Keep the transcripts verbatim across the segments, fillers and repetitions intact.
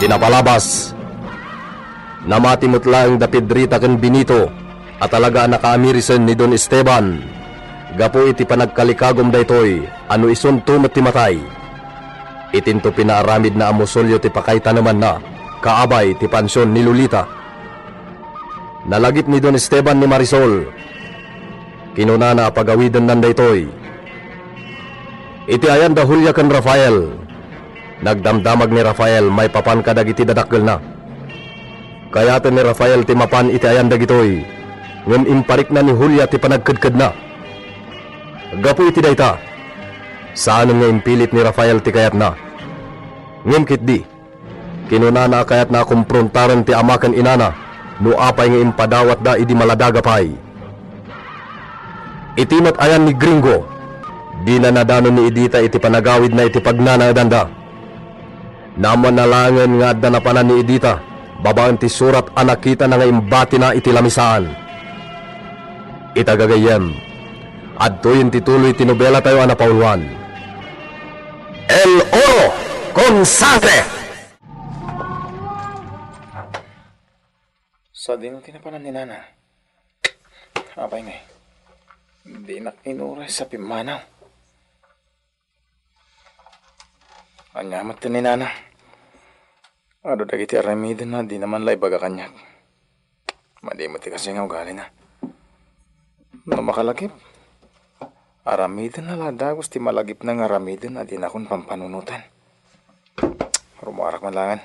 Napalabas. Namati met laeng da Pedrita ken Benito a talaga a nakaamirisenna ni Don Esteban. Gapu iti panagkalikagum daytoy a no isunto met ti matay, itinto pinaaramidna a musulyo ti pakaitanemanna kaabay ti pansion ni Lolita. Nalagip ni Don Esteban ni Marisol. Kinunana a pagawidennan daytoy. Iti ayan da Julia ken Rafael, nagdamdamag ni Rafael maipapan kadagiti dadakkelna. Kayaten ni Rafael ti mapan iti ayan dagitoy, ngem imparikna ni Julia ti panagkedkedna. Gapu iti dayta, saanen nga impilit ni Rafael ti kayatna. Ngem ketdi, kinunana a kayatna a komprontaran ti ama ken inana no apay nga impadawatda idi maladaga pay. Iti met ayan ni Gringo, dina nadanon ni Edita iti panagawidna iti pagnanaedanda. Naammoanna laengen nga adda napanan ni Edita babaen ti surat a nakitana nga imbatina iti lamisaan. Ita gagayyem, adtoyen ti tuloy ti nobelatayo a napauluan. El Oro con Sangre! Sadino ti napanan ni Nana? Apay ngay, dinak inures a pimmanaw. Ania met ti ni Nana? Adu dagiti aramidenna, dina man la ibaga kaniak. Madi met ti kastoy nga ugalina. No makalagip, aramidenna la dagus ti malagipna nga aramiden a dinakon pampanunotan. Rummuarak man laengen.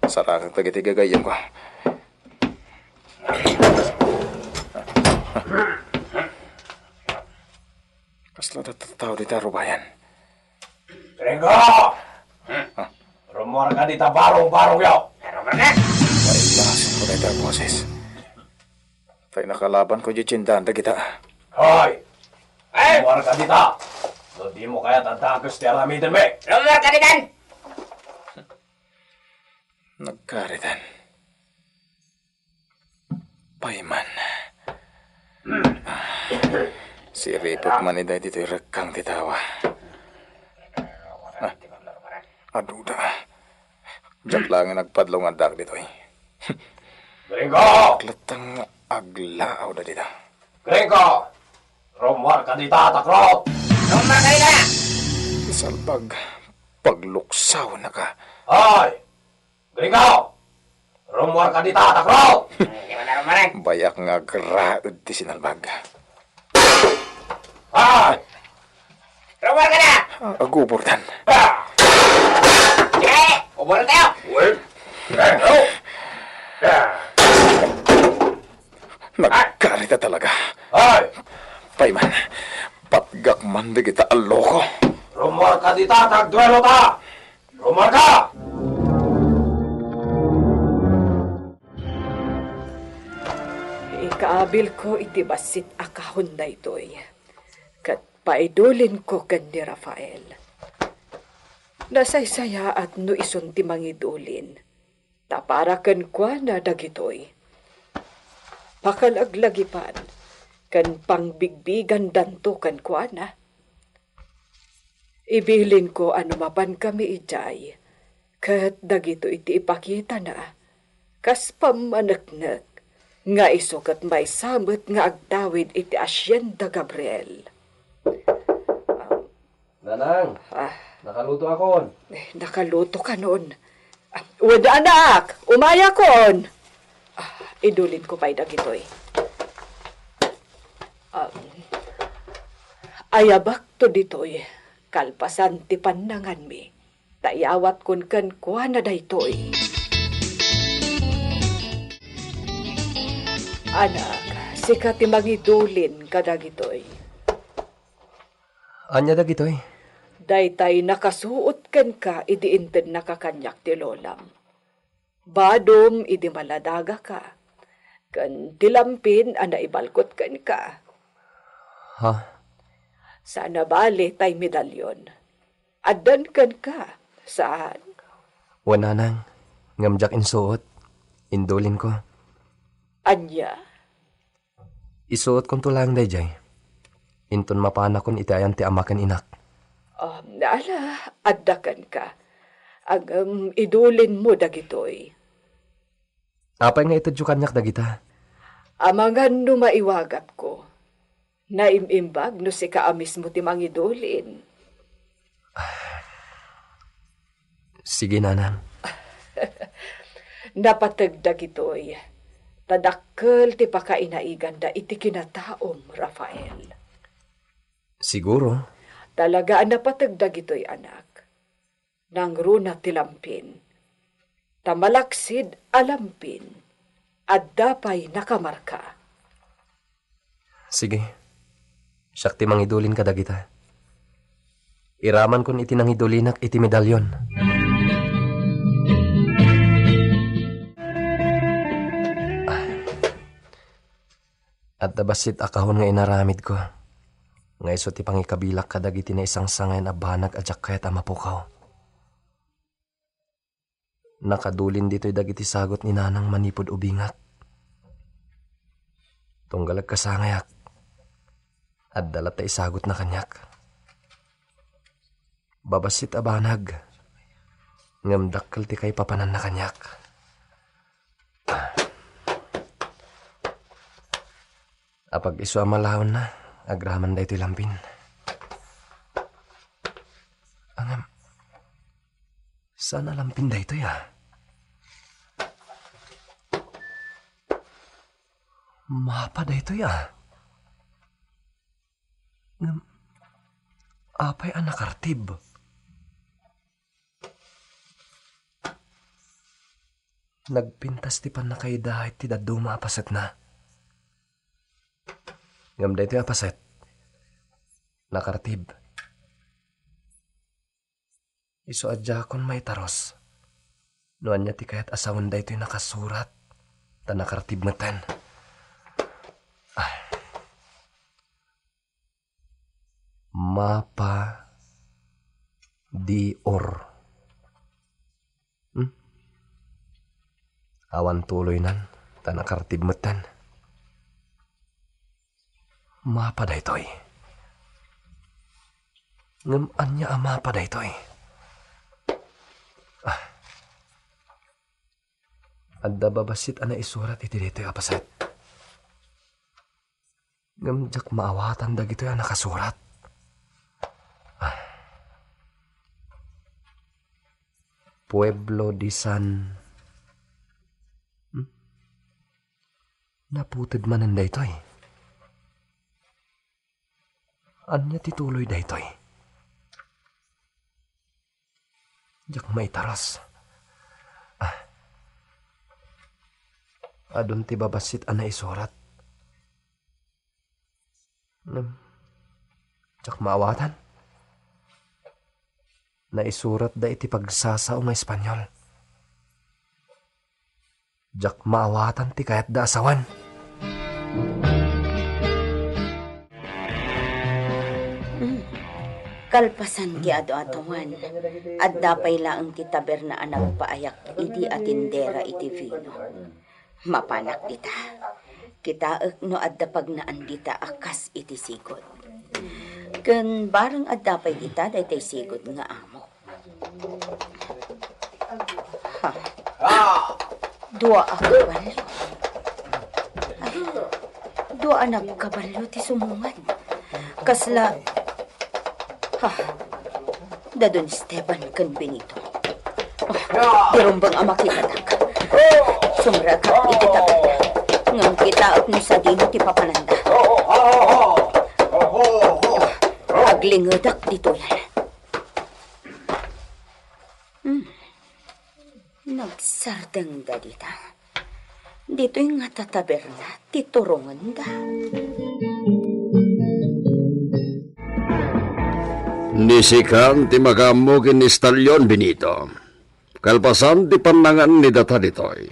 Sarakek dagiti gagayyemko. Kasla tattao dita rubayan. Gringo! Rummuarka dita barong-barongyo! Pero mane! Pailasin ko dayta boses. Tay nakalaban ko di tiendahan dagita. Hoy! Ay! Rummuarka dita! No dimo kayat a dakes ti aramidenmi! Rummuarka ditan! Nagkaritan. Payman. Siripek man ida ditoy rekkang ti tawa. Ah, aduda. Diak laeng nagpadlong addak ditoy. Gringo! Latta nga aglaaw da dita. Gringo! Rummuarka dita, takrot! Rummuarka dita! Salbag, pagluksawnaka. Ay! Gringo! Rummuarka dita, takrot! Di man na rummuaran. Bayak nga agraed ti sinalbag. Ah! Rummuarka na! Ah, agubordan. Ah! Eh! Uburan tayo! Well, eh, oh! Ah! Nagkarita talaga. Ay! Payman, patgak man dagita a loko. Rummuarka dita, tagduelo ta! Rummuarka! Ikaabilko iti bassit a kahon daytoy, ket paidulinko ken ni Rafael. Nasaysayaat no isun ti mangidulin, ta para kenkuana dagitoy. Pakalaglagipan ken pangbigbigandanto kenkuana. Ibilinko a no mapankami idiay, ket dagitoy ti ipakitana, kas pammaneknek, nga isu ket maysa met nga agtawid iti Hacienda Gabriel. Nanang, ah, nakaluto akon. Eh, nakaluto kanon. Ah, wen, anak, umayakon. Ah, idulinko pay dagitoy. Ah, ayabakto ditoy, kalpasan ti pannanganmi, ta iyawatkon kenkuana daytoy. Anak, sika ti mangidulin kadagitoy. Ania dagitoy? Daytay nakasuot kenka idi intednaka kaniak ti lolam. Badom idi maladagaka, ken ti lampin a naibalkot kenka. Ha? Saan a bali tay medalyon. Addan kenka, saan? Wen, nanang, ngem diak insuot. Indulinko. Ania? Isuotkonto laeng daydiay. Inton mapanakon iti ayan ti ama ken inak. Ah, ala, adda kenka. Ngem idulinmo dagitoy. Apay nga itedyo kaniak dagita? Amangan no maiwagatko. Naim-imbag no sika a mismo ti mangidulin. Sige, nanang. Napateg dagitoy, ta dakkel ti pakainaiganda iti kinataom, Rafael. Siguro. Talaga a napateg dagitoy, anak. Nangruna ti lampin. Ta malaksid a lampin, adda pay nakamarka. Sige. Siak ti mangidulin kadagita. Iramankon iti nangidulinak iti medallion. Adda bassit a kahon nga inaramidko, nga isu ti pangikabilak kadagiti naisangsangayan a banag a diak kayat a mapukaw. Nakadulin ditoy dagiti sagut ni Nanang manipud ubingak. Tunggal agkasangayak, adda latta isagutna kaniak. Babassit a banag, ngem dakkel ti kaipapananna kaniak. Apag-isu a malaonna, agraman daytoy lampin. Ngem, saan a lampin daytoy, a? Mapa daytoy, a? Ngem, apay a nakartib? Nagpintas ti pannakaidait ti dadduma a pasetna. Ngem daytoy a paset, nakartib. Isu a diakon maitarus no ania ti kayat a sawen daytoy nakasurat, ta nakartib metten. Ay. Mapa di Or. Hmm? Awan tuloynan, ta nakartib metten. Mapa daytoy. Ngem ania a mapa daytoy? Ah. Adda babassit a naisurat iti daytoy a paset. Ngem diak maawatan dagitoy a nakasurat. Ah. Pueblo de San, hmm? Naputed manen daytoy. Ania ti tuloy daytoy? Diak maitaras. Ah. Adun ti babassit a naisurat. Ngem, diak maawatan. Naisuratda iti pagsasao nga Espanyol. Diak maawatan ti kayatda a sawen. Mm. Kalpasan ti adu-aduan, adda pay laeng ti taberna a nagpaayak idi a tindera iti vino. Mapanak dita. Kitaek no adda pagnaan dita a kas iti sigud. Ken bareng adda pay dita daytoy sigud nga amok. Ha? Dua a kabalio. Ay, dua a nagkabalio ti sumungad. Kasla, ha? Da Don Esteban ken Benito. Ah, di rumbeng a makitatak. Sumrekak iti taberna. Ngem kitaek no sadino ti papananda. Aglingedak ditoyen. Hmm. Nagsardengda dita. Ditoy ngata taberna ti turongenda. Ni sikan ti makaammo ken ni Stallion, Benito. Kalpasan ti pannangan ni data ditoy,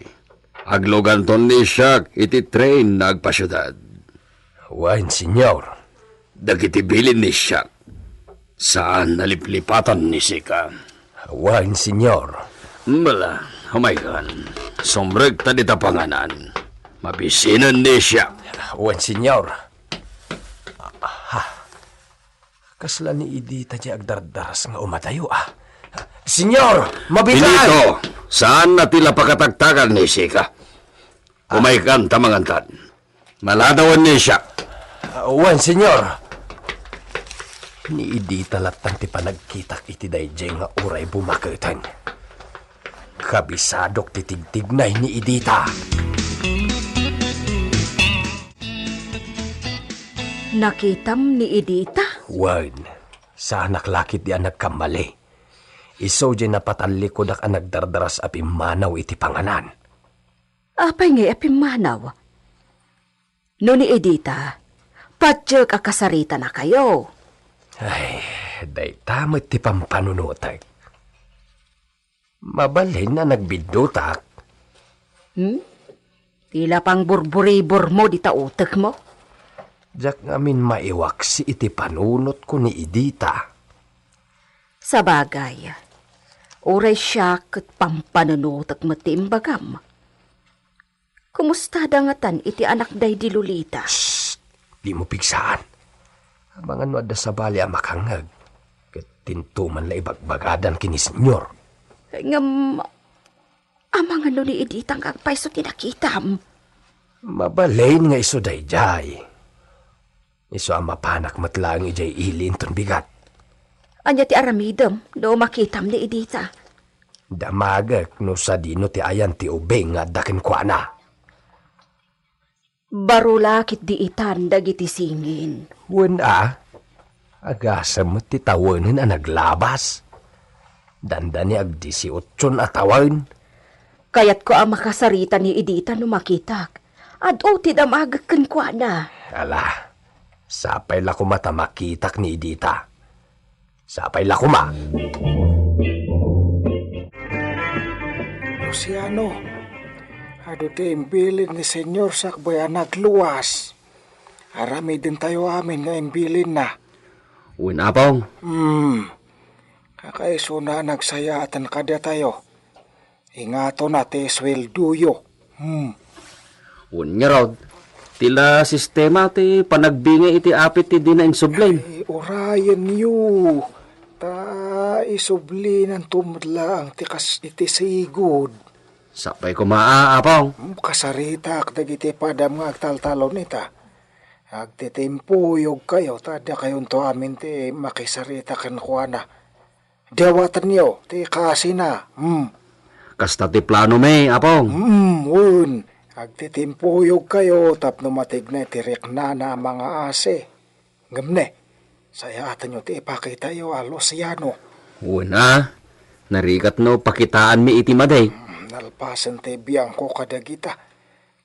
agluganton ni siak iti train nga agpasiudad. Wen, senyor. Dagiti bilin ni siak, saan a liplipatan ni sika. Wen, senyor. Mala, umaykan. Sumrekta dita panganan. Mabisinen ni siak. Wen, senyor. Ah, kasla ni idi ta di agdardaras nga umadayo, ah. Senyor, mabigat! Benito, saan na ti la pakatagtagan ni Sika? Umaykan ta mangantan. Maladawen ni siak. Ah, wen, senyor. Ni Edita latta ti panagkitak iti daydiay nga uray bumaketen. Kabisadok ti tigtignay ni Edita. Nakitam ni Edita? Wen, saanak la ketdi a nagkammali. Isu diay napatallikudak a nagdardaras a pimmanaw iti panganan. Apay ngay a pimmanaw? No ni Edita, patiek a kasaritanakayo. Ay, dayta met ti pampanunotek. Mabalin a nagbiddutak. Hmm? Ti la pangburburibormo dita utekmo? Diak ngamin maiwaksi iti panunotko ni Edita. Sabagay, uray siak ket pampanunotek met ti imbagam. Kumustada ngatan iti anak daydi Lolita? Shh! Dimo pigsaan. Amangan no adda sabali a makangngeg, ket dinto man la ibagbagadan ken ni Senyor. Ngem, amangan no ni Edita nga agpayso ti nakitam? Mabalin nga isu daydiay. Isu a mapanak met laeng idiay ili inton bigat. Ania ti aramidem no makitam ni Edita? Damagek no sadino ti ayan ti ubing nga adda kenkuana. Baro la ketdi itan dagiti singin. Wen a, agasem met ti tawenen a naglabas. Dandani agdisiotson a tawen. Kayatko a makasarita ni Edita no makitak. Adu ti damagek kenkuana. Ala, sapay la koma ta makitak ni Edita. Sapay la koma. Luciano, adu ti imbilin ni Senyor sakbay a nagluas. Aramidentayo amin nga imbilinna. Wen, Apong. Hmm. Kakaisuna a nagsayaaten kadatayo. Ingatonna ti sueldoyo. Hmm. Wen ngarud, ti la sistema ti panagbingay iti apit ti dina insublin. Ay, urayenyo. Ta isublinanto met laeng ti kas iti sigud. Sapay koma a, Apong. Hmm, kasaritak dagiti padam nga agtaltalon ita. Agtitimpuyogkayo ta dikayonto amin ti makisarita kenkuana. Dawatenyo ti kasina. Hmm. Kasta ti planomi, Apong. Hmm, wen. Agtitimpuyogkayo tapno matignay ti riknana a mangaasi. Ngem ne, sayaatenyo ti ipakitayo a Luciano. Wen a, narigat no pakitaanmi iti madi. Hmm, nalpasen ti biangko kadagita.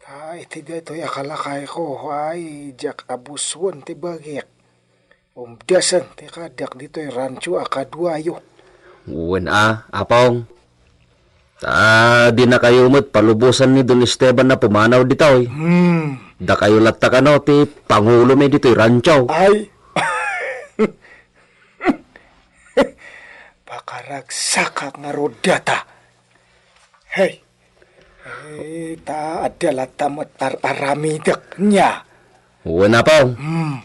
Ta iti daytoy a kalakayko, ay, diak abusoen ti bagik. Umdasen ti kadiak ditoy rancho a kaduayo. Wen a, Apong. Ta dinakayo met palubosan ni Don Esteban a pumanaw ditoy. Hmm. Dakayo latta kano ti pangulomi ditoy rancho. Ay. Pakaragsakak ngarud data. Hey. Eh, ta adda latta met ar-aramidek nia. Wen, Apong. Hmm.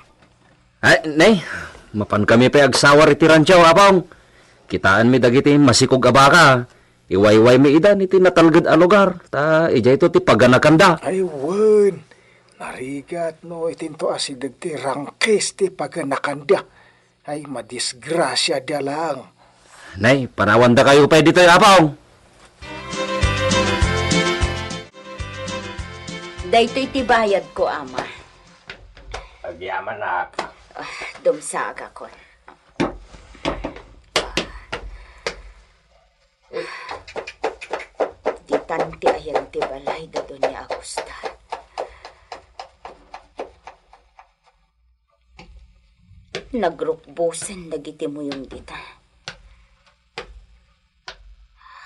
Ay, nay, mapankami pay agsawar iti rancho, Apong. Kitaenmi dagiti masikog a baka. Iwaywaymi idan iti natalged a lugar, ta idiayto ti paganakanda. Ay, wen. Narigat no itinto asideg ti rangkis ti paganakanda. Ay, madisgrasiada laeng. Nay, panawandakayo pay ditoy, Apong. Daytoy ti bayadko, Ama. Agyamanak. Ah, dumsagakon. Ditan ti ayan ti balay da Doña Augusta. Nagrukbosen dagiti muyong dita.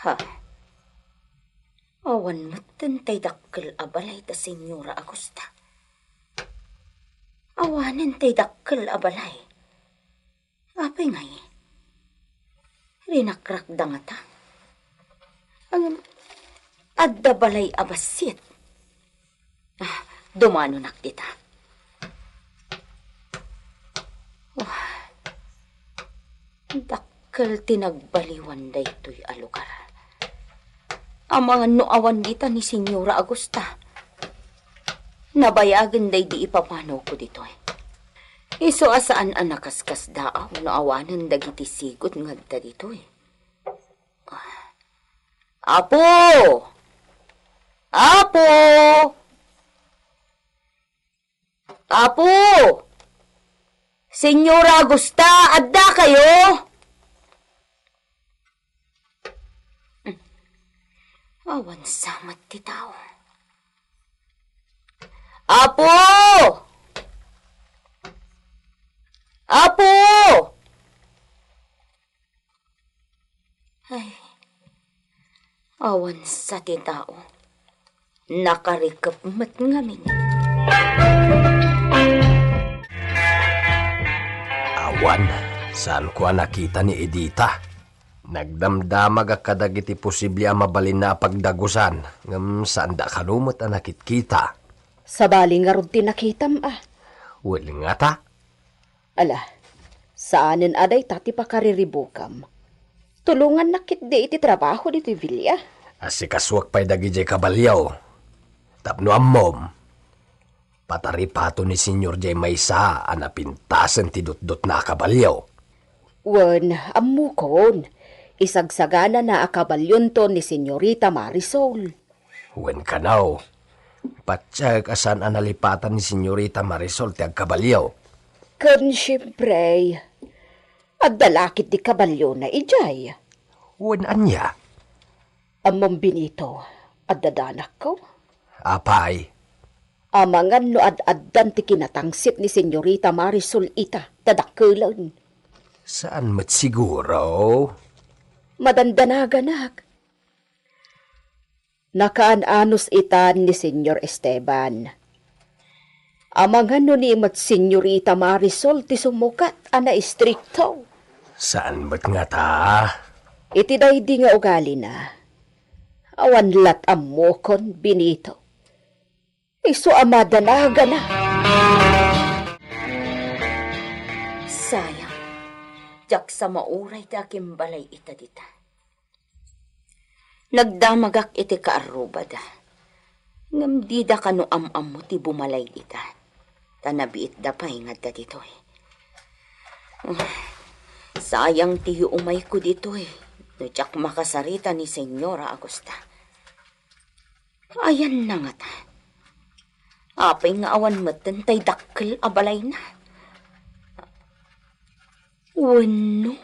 Ha. Awan metten tay dakkel a balay da Señora Augusta. Awanen tay dakkel a balay. Apay ngay? Rinakrakda ngata? Ngem adda balay a bassit. Ah, dumanonak dita. Oh, dakkel Dakkel ti nagbaliwan daytoy a lugar. Amangan no awan dita ni Señora Augusta. Nabayagen daydi ipapanawko ditoy. Isu a saan a nakaskasdaaw no awanen dagiti sigud nga adda ditoy. Apo! Apo! Apo! Señora Augusta, adda kayo? Awan sa met ti tao. Apo! Apo! Ay, awan sa ti tao. Nakarikep met ngamin. Awan, saanko a nakita ni Edita. Nagdamdamagak kadagiti posible a mabalinna a pagdagusan, ngem saanda kano met a nakitkita. Sabali ngarud ti nakitam, a. Wen ngata? Ala, saanen a dayta ti pakariribukam. Tulongannak ketdi iti trabaho ditoy bilia. Asikasuak pay dagidiay kabalio. Tapno ammom, pataripato ni Señor diay maysa a napintasen ti dutdotna a kabalio. Wen, ammokon, isagsaganana a kabalionto ni Señorita Marisol. Wen kano, patiek a saan a nalipatan ni Señorita Marisol ti agkabalio. Ken siempre, adda la ketdi kabaliona idiay. Wen ania? Ammom, Benito, adda danakko? Apay? Amangan no ad-addan ti kinatangsit ni Señorita Marisol ita, ta dakkelen. Saan met siguro? Madandanaganak. Nakaan-anos itan ni Señor Esteban. Amangan no ni met Señorita Marisol ti sumukat a naistrikto. Saan met ngata? Iti daydi nga ugalina, awan lat ammokon, Benito. Isu a madanagana. Sayang, diak sa mauray ti akimbalay ita dita. Nagdamagak iti kaarrubada, ngem dida kano am-ammo ti bumalay dita, ta nabiitda pay nga adda ditoy. Ah, sayang ti yuumayko ditoy no diak makasarita ni Señora Augusta. Ayanna ngata? Apay nga awan metten tay dakkel a balayna? Wenno,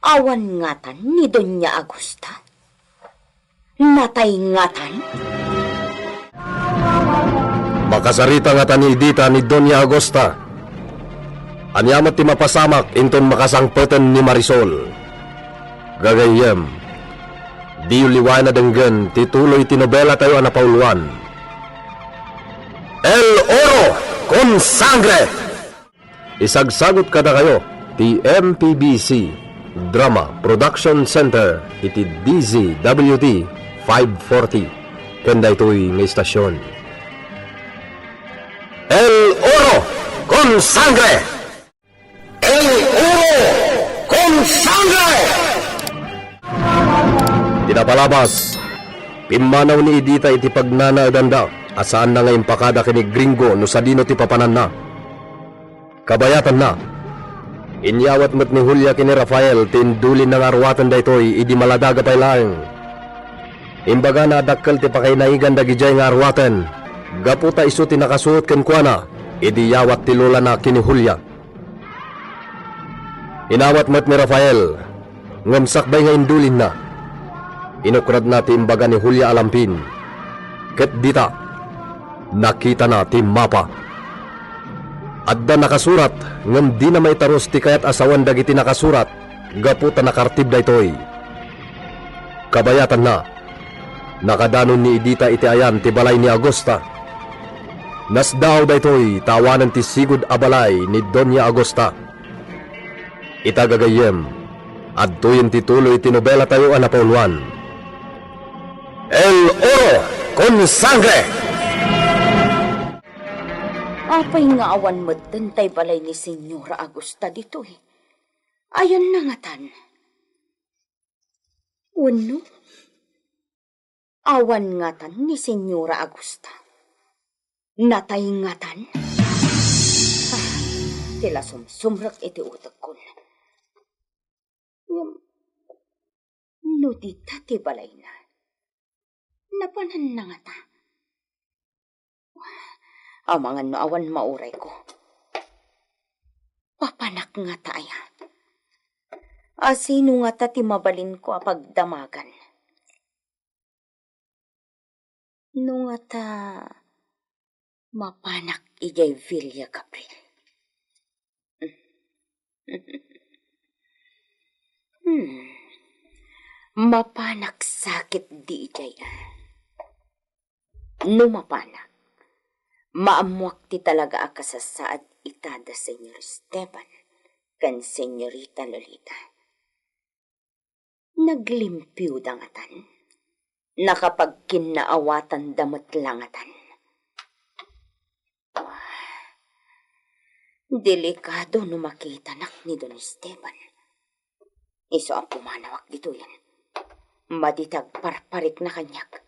awan ngatan ni Doña Augusta? Natay ngatan? Makasarita ngata ni Edita ni Doña Augusta? Ania met ti mapasamak inton makasangpeten ni Marisol? Gagayyem, diyo liwayan a denggen ti tuloy ti nobelatayo a napauluan, El Oro con Sangre! Isagsagut kadakayo ti M P B C Drama Production Center iti D Z W T five forty ken daytoy nga istasion. El Oro con Sangre! El Oro con Sangre! Ti napalabas, pimmanaw ni Edita iti pagnanaedanda a saanna nga impakada ken ni Gringo no sadino ti papananna. Kabayatanna, inyawat met ni Julia ken ni Rafael ti indulinna nga arwaten daytoy idi maladaga pay laeng. Imbagana a dakkel ti pakainaigan dagidiay nga arwaten, gapu ta isu ti nakasuot kenkuana idi yawat ti lolana ken ni Julia. Inawat met ni Rafael, ngem sakbay nga indulinna, inukradna ti imbaga ni Julia a lampin. Ket dita, nakitana ti mapa. Adda nakasurat, ngem dina maitarus ti kayat a sawen dagiti nakasurat gapu ta nakartib daytoy. Kabayatanna, nakadanon ni Edita iti ayan ti balay ni Augusta. Nasdaaw daytoy ta awanen ti sigud a balay ni Doña Augusta. Ita gagayyem, adtoyen ti tuloy ti nobelatayo a napauluan, El Oro con Sangre! Apay nga awan metten tay balay ni Señora Augusta ditoy? Ayanna ngatan? Wenno, awan ngatan ni Señora Augusta? Natay ngatan? Ah, ti la sumsumrek iti utekkon. Ngem, no dita ti balayna, napananna ngata? Amangan no awan maurayko. Papanak ngata aya? A sino ngata ti mabalinko a pagdamagan? No ngata mapanak idiay Villa Gabriel. Hmm. Mapanak sakit di idiay, a. No mapanak, maammoak ti talaga a kasasaad ita da Señor Esteban ken Señorita Lolita. Naglimpioda ngatan? Nakapagkinnaawatanda met la ngatan? Delikado no makitanak ni Don Esteban. Isu a pumanawak ditoyen. Madi ti agparparikna kaniak.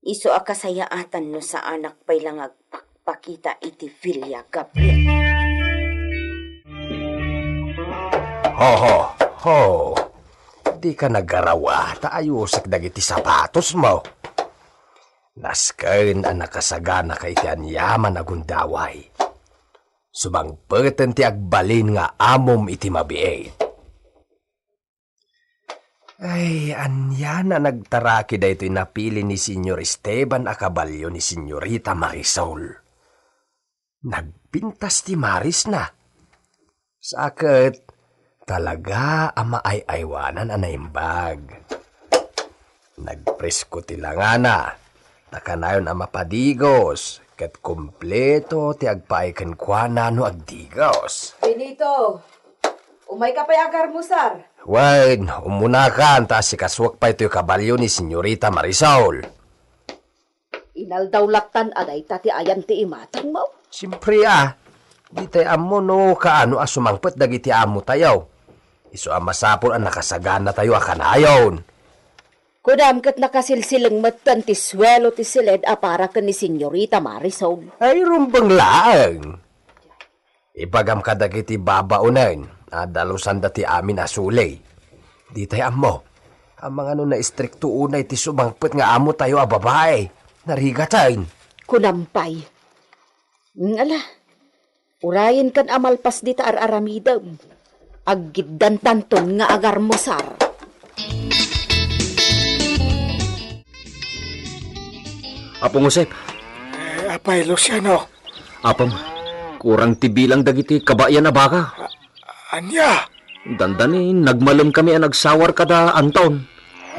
Isu a kasayaatan no saanak pay la nga agpakpakita iti Villa Gabriel. Ho, ho, ho. Dika nagarawa, ta ayusek dagiti sapatosmo. Nasken a nakasaganaka iti aniaman a gundaway. Sumangpeten ti agbalin nga amom iti mabiit. Ay, ania a nagtaraki daytoy napili ni Señor Esteban a kabalio ni Señorita Marisol? Nagpintas ti marisna. Sa ket, talaga a maay-aywanan a naimbag. Nagpresko ti langana, ta kanayon a mapadigos, ket kompleto ti agpaay kenkuana no agdigos. Benito, umayka pay agarmusar? Wen, umunakan, ta asikasuak pay toy kabalio ni Señorita Marisol. Inaldaw lattan a dayta ti ayan ti imatangmo? Siempre a. Ditay ammo no kaano a sumangpet dagiti amotayo. Isu a masapul a nakasaganatayo a kanayon. Kunam ket nakasilsiling metten ti suelo ti siled a para ken ni Señorita Marisol. Ay, rumbeng laeng. Ibagam kadagiti babaonen a dalusanda ti amin a suley. Ditay ammo, amangan no naistrikto unay ti sumangpet nga amotayo a babai. Narigaten. Kunam pay. Ngala, urayenkan a malpas dita ar-aramidem. Aggiddantanton nga agarmusar. Apong Josep. Eh, Apay Luciano. Apam, kurang ti bilang dagiti kabayan a baka. A-, ania? Dandani, nagmalemkami a nagsawar kada Anton.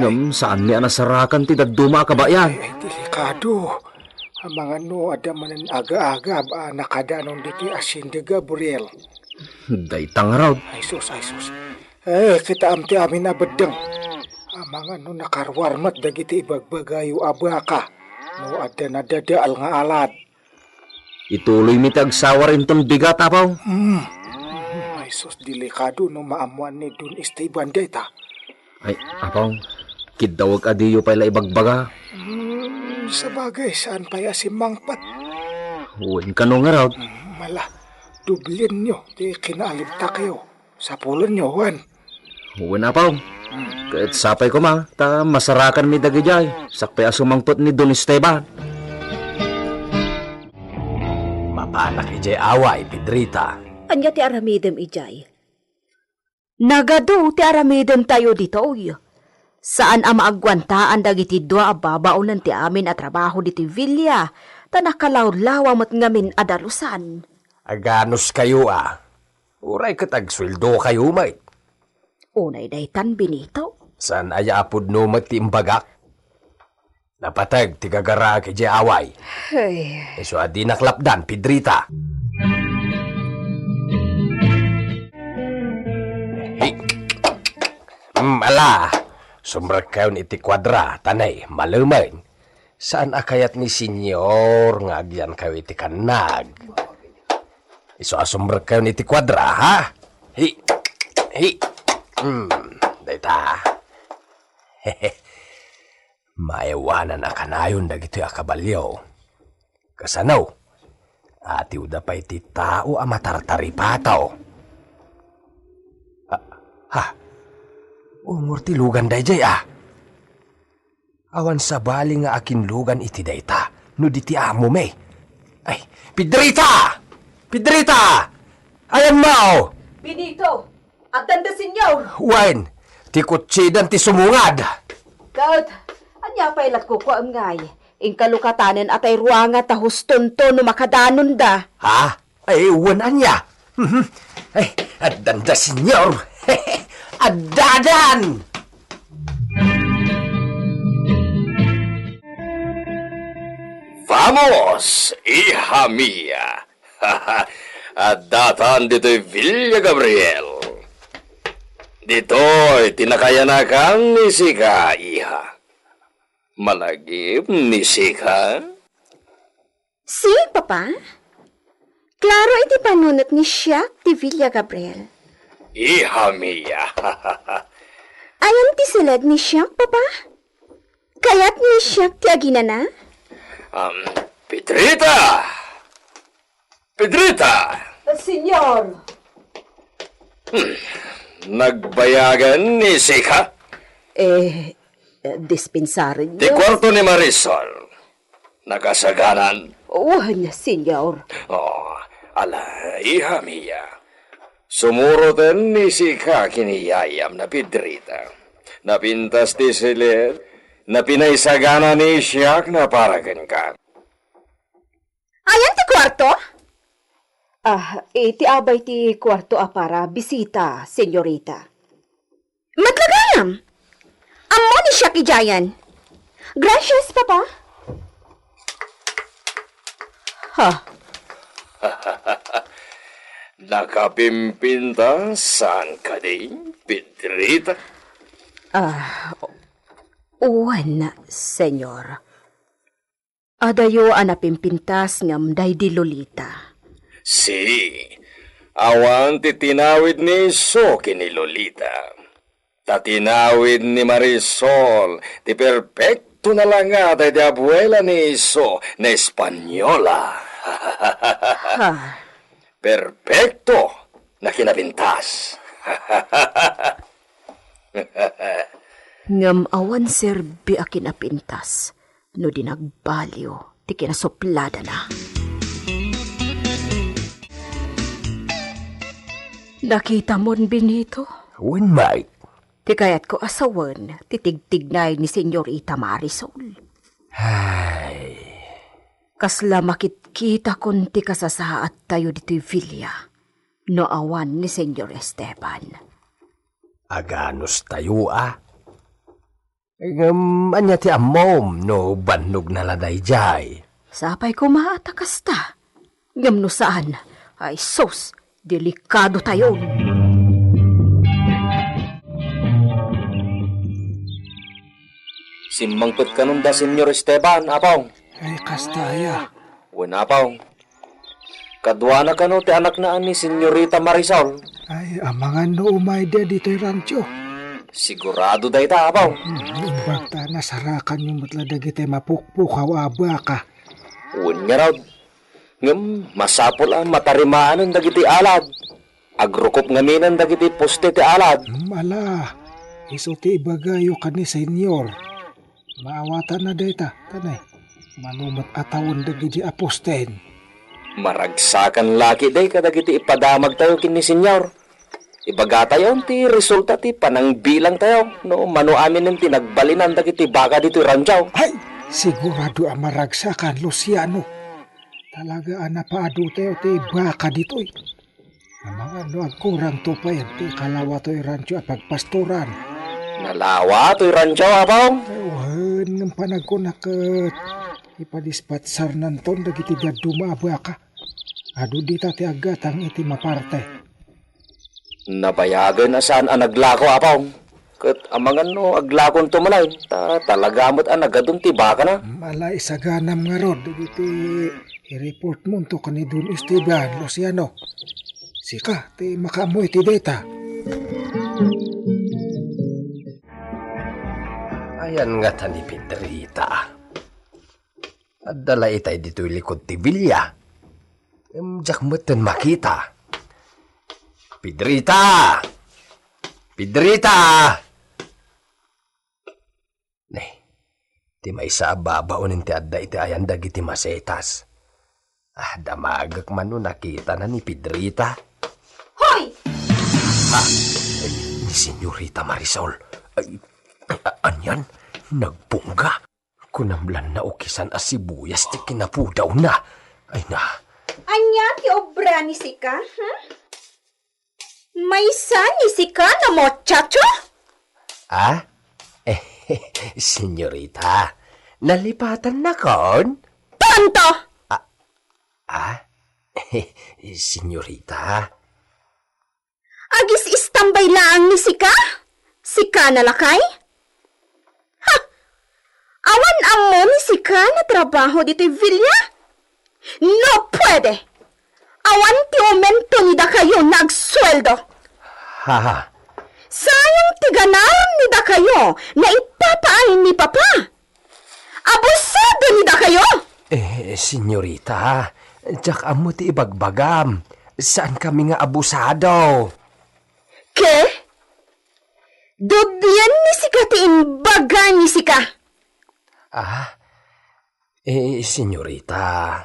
Ngem saanmi a nasarakan ti dadduma a kabayan. Ay, ay, delikado. Amangan no adda manen aga-aga a nakadanon ditoy Hacienda Gabriel. Dayta ngarud. Ay sus, ay sus. Eh, kitaem ti amin a beddeng. Amangan no nakaruar met dagiti ibagbagayo a baka no adda nadadael nga alad. Ituloymi ti agsawar inton bigat, Apaw. Hmm. Ay sus, delikado no maammoan ni Don Esteban dayta. Ay, Apaw, kiddawek a diyo pay la ibagbaga. Hmm, sabagay, saan pay a simmangpet? Wen kano ngarud? Hmm, mala, dublenyo ti kinaalibtakayo. Sapulenyo, wen? Wen, Apaw. Hmm. Ket sapay koma, ta masarakanmi dagidiay, sakbay a sumangpet ni Don Esteban. Mapanak idiay away, Pedrita. Ania ti aramidem idiay? Nagadu ti aramidentayo ditoy. Saan a maagwantaan dagiti dua a babaonen ti amin a trabaho ditoy villa, ta nakalawlawa met ngamin a dalusan. Aganuskayo a. Uray ket agsueldokayo met. Unay daytan, Benito. Saan aya a pudno met ti imbagak? Napateg ti gagaraek idiay away. Ay. Isu a dinak lapdan, Pedrita. Hey. Mm, ala, sumrekkayon iti kuadra, tanay, malemen. Saan a kayat ni Senyor nga agyankayo iti kannag? Isu a sumrekkayon iti kuadra, ha? Hi. Ay, hmm, dayta. Maaywanan a kanayon dagitoy a kabalio. Kasano? Atiwda pay ti tao a matartaripato. Ah, ha? Ungor ti lugan daydiay, ah. Awan sabali nga akinlugan iti dayta no di ti amom. Ay, Pedrita! Pedrita! Ayanmo! Benito, addanda, Senyor! Wen, ti kutsidan ti sumungad! Ket, ania pay lat kukuam ngay? Inka lukatanen a tay ruangan ta hustonto no makadanonda. Ha? Ay, wen ania? Mhm. Ay, addanda, Senyor. Addadan! Vamos, hija mia. Addatan ditoy Villa Gabriel. Ditoy ti nakayanakan ni sika, iha. Malagip ni sika? Si, Papa? Klaro iti panunot ni siak ti Villa Gabriel. Iha mia. Ayan ti suled ni siak, Papa? Kayat ni siak ti aginana? Um, Pedrita! Pedrita! Senyor! Nagbayagan ni sika? Eh, eh, dispensaren. Ti kwarto ni Marisol. Nakasaganan? Wen, Senyor. Oh, ala, iha mia. Sumuroten ni sika ken ni yayam na Pedrita. Napintas ti siled, napinaisagana ni siak na para kenka. Ayan ti kuarto? Ah, iti abay ti kuarto a para bisita, senyorita. Matlaganam! Ammo ni siak idiayen. Gracias, Papa. Ha? Nakapimpinta saan kadi, Pedrita? Ah, wen, senyor. Adayo a napimpintas ngem daydi Lolita. Si, awan ti tinawid ni Iso ken ni Lolita. Ta tinawid ni Marisol ti perpekto na langa daydi abuela ni Iso na Espanyola. Ha? Perpekto na kinapintas. Ngem awan serbi a kinapintas no di nagbalio ti kinasupladana. Nakitamon, Benito? Wen, Mike. Ti kayatko a sawen ti tigtignay ni Senyorita Marisol. Ay. Kasla makitkitakon ti kasasaattayo ditoy villa no awan ni Senyor Esteban. Aganustayo a? Ngem ania ti ammom no bannogna la daydiay? Sapay koma ta kasta. Ngem no saan, ay sus, delikadotayon. Simmangpet kanon da Senyor Esteban, Apong. Ay, kasta aya. Wen, Apong. Kaduana kano ti anakna a ni Senyorita Marisol? Ay, amangan no umayda ditoy rancho. Sigurado dayta, Apong. Hmm, imbag ta nasarakanyo met la dagiti mapukpukaw a baka. Wen ngarud. Ngem masapul a matarimaanen dagiti alad. Agrukop ngaminen dagiti poste ti alad. Hmm, ala, isu ti ibagayo ken ni Senyor. Maawatanna dayta, tanay. Mano met a tawen dagidi a posten. Maragsakan laki day kadagiti ipadamagtayo ken ni Senyor. Ibagatayon ti resulta ti panangbilangtayo no mano aminen ti nagbalinan dagiti baka ditoy rancho. Ay, sigurado a maragsakan, Luciano. Talaga a napaadutayo ti baka ditoy. Amangan no agkurangto pay ti kalawa toy rancho a pagpastoran. Nalawa toy rancho, Apong? Wen, ngem panagkunak ket ipadispatsarnanton dagiti dadduma a baka. Adu dita ti aggatang iti maparte. Nabayagen a saan a naglako, Apong. Ket amangan no aglakonto manen, ta talaga met a nagadun ti bakana. Ala, isaganam ngarud dagiti i-report monto ken ni Don Esteban, Luciano. Sika ti makaammo iti dayta. Ayan ngata ni Pedrita. Adda la itay ditoy likod ti bilia. Em, diak metten makita. Pedrita! Pedrita! Ne, ti maysa a babaonen ti adda iti ayan dagiti masetas. Ah, damagek man no nakitana ni Pedrita. Hoy! Ha? Ay, ni Senyorita Marisol. Ay, a-, anian? Nagbungga? Kunam la naukisan a sibuyas ti kinapudawna. Ay na. Ania ti obra ni sika, ha? Maysa ni sika no muchacho? Ah? Senyorita, nalipatannakon? Tonto! Ah? Ah? Senyorita? Agis-istambay laang ni sika? Sika na lakay? Ha! Awan ammo ni sika natrabaho ditoy villa? No puede! Awan ti aumento ni dakayo nga agsueldo. Ha? Sayang ti ganar ni dakayo nga ipapaain ni Papa. Abusado ni dakayo! Eh, senyorita, diak ammo ti ibagbagam. Saan kami nga abusado. Ke? Doblien ni sika ti imbaga ni sika. Ah? Eh, senyorita,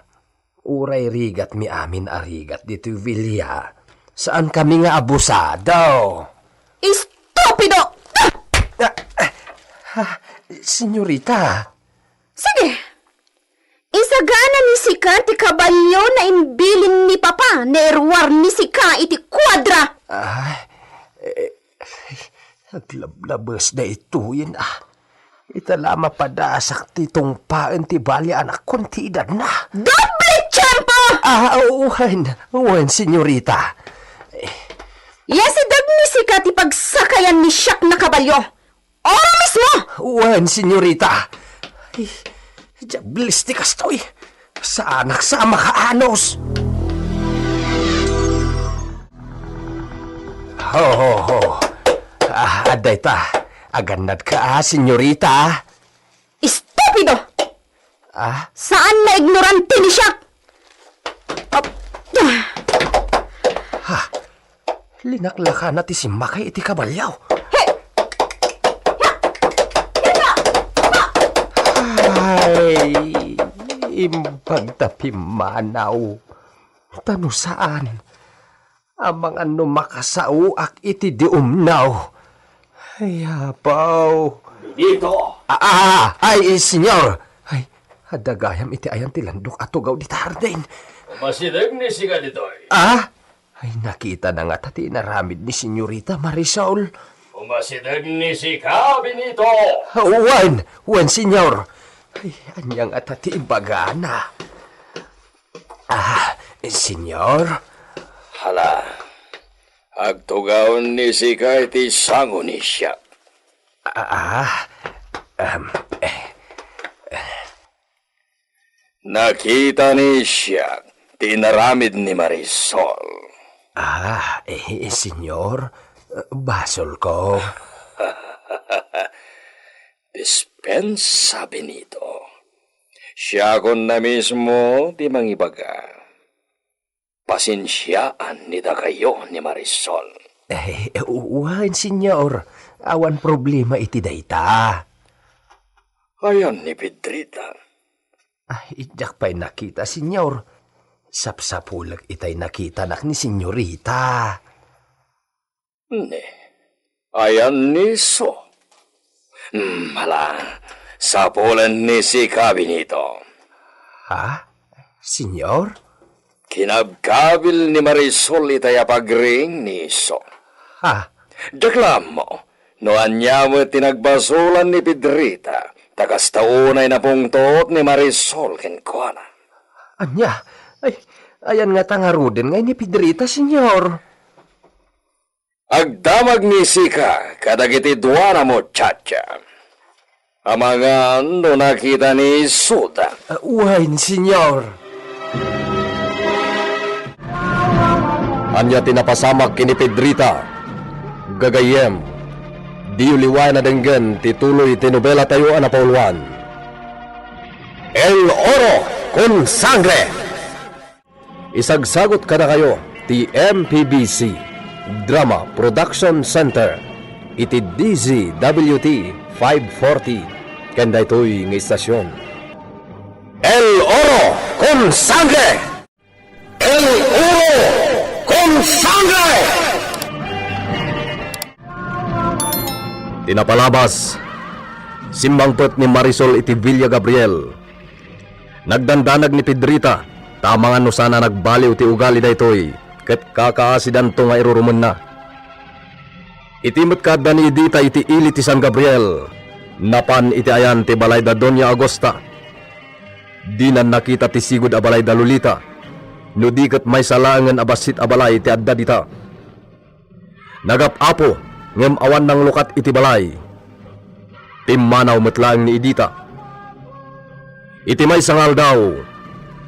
uray rigatmi amin a rigat ditoy villa. Saan kami nga abusado. Estupido! Ah! Ah, ah, senyorita. Sige. Isagana ni sika ti kabalio nga imbilin ni Papa nga iruar ni sika iti kuadra. Ah, eh, aglablabes daytoyen, ah. Ita la mapadasak ti tungpaen ti bali a nakkon ti edadna. Doble tiempo! Ah, wen, wen, senyorita. Iyasideg ni sika ti pagsakayan ni siak nga kabalio. Ora mismo! Wen, senyorita. Ay, diables ti kastoy. Saanak sa a makaanos. Ho, ho, ho. Ah, adda ita. Agannadka, ah, senyorita. Estupido! Ah? Saan nga ignorante ni siak? Ap-, ah. Ha? Linaklakana ti simmakay iti kabalio. He! Ay, imbag ta pimmanaw. Ta no saan, amangan no makasaoak iti diumnaw. Ay, apaw. Benito! Ah, ah, ay, senyor. Ay, adda gayam iti ayan ti landok a tugaw dita hardin. Umasideg ni sika ditoy. Ah? Ay, nakitana ngata ti inaramid ni Senyorita Marisol. Umasideg ni sika, Benito. Wen, wen, senyor. Ay, ania ngata ti ibagana. Ah, senyor? Hala, agtugaw ni sika iti sango ni siak. Ah, ah, um, eh. Nakita ni siak ti inaramid ni Marisol. Ah, eh, senyor, basolko. Dispensa, Benito. Siakon na mismo ti mangibaga. Pasensiaan ni dakayo ni Marisol. Eh, wen, senyor. Awan problema iti dayta. Ayan ni Pedrita. Ay, diak pay nakita, senyor. Sapsapulek itay nakitanak ni senyorita. Ne, ayan ni Iso. Hmm, hala, sapulen ni sika, Benito. Ha? Senyor? Kinabkabil ni Marisol itay a pagring ni Iso. Ha? Diak la ammo no ania met ti nagbasolan ni Pedrita, ta kasta unay napungtot ni Marisol kenkuana. Ania? Ay, ayan ngata ngaruden nga ni Pedrita, senyor. Agdamag ni sika kadagiti dua a muchacha. Amangan no nakita ni Isoda. Ah, wen, senyor. Ania ti napasamak ken ni Pedrita? Gagayyem, Diyo liwayan a denggen ti tuloy ti nobelatayo a napauluan, El Oro con Sangre. Isagsagut kadakayo ti M P B C Drama Production Center iti D Z W T five forty ken daytoy nga istasion. El Oro con Sangre! El Oro con Sangre! Ti napalabas, simmangpet ni Marisol iti Villa Gabriel. Nagdandanag ni Pedrita, ta amangan no saan a nagbaliw ti ugali daytoy, ket kakaasidanto nga irurumenna. Iti met kaadda ni Edita iti ili ti San Gabriel, napan iti ayan ti balay da Doña Augusta. Dinan nakita ti sigud a balay da Lolita, no di ket maysa laengen a bassit a balay ti adda dita. Nagap-apo, ngem awan nanglukat iti balay. Pimmanaw met laeng ni Edita. Iti maysa nga aldaw,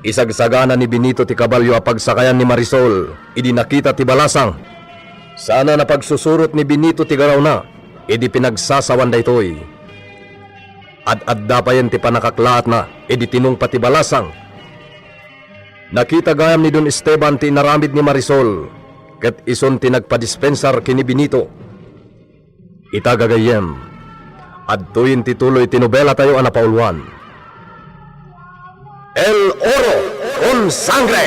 isagsagana ni Benito ti kabalio a pagsakayan ni Marisol idi nakita ti balasang. Saan a napagsusurot ni Benito ti garawna idi pinagsasawan daytoy. Ad-adda payen ti pannakaklaatna idi tinungpa ti balasang. Nakita gayam ni Don Esteban ti inaramid ni Marisol, ket isun ti nagpadispensar ken ni Benito. Ita gagayyem, adtoyen ti tuloy ti nobelatayo a napauluan, El Oro con Sangre.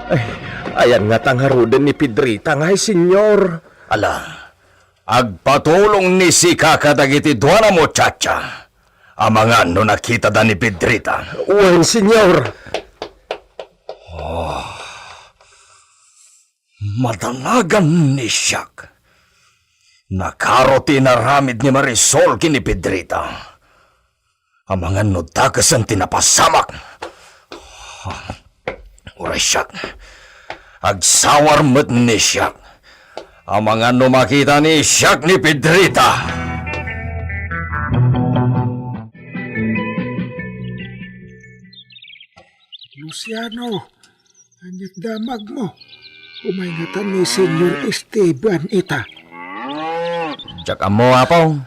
Ay, ayan ngata ngaruden ni Pedrita ngay, Señor. Ala, agpatulong ni sika kadagiti dua a muchacha. Amangan no nakitada ni Pedrita. Wen, Señor. Oh. Madanagan ni siak. Nakaro ti inaramid ni Marisol ken ni Pedrita. Amangan no dakesen ti napasamak. Uray siak, agsawar met ni siak. Amangan no makita ni siak ni Pedrita. Luciano, ania't damagmo? Umay ngata ni Señor Esteban ita. Diak ammo, Apong.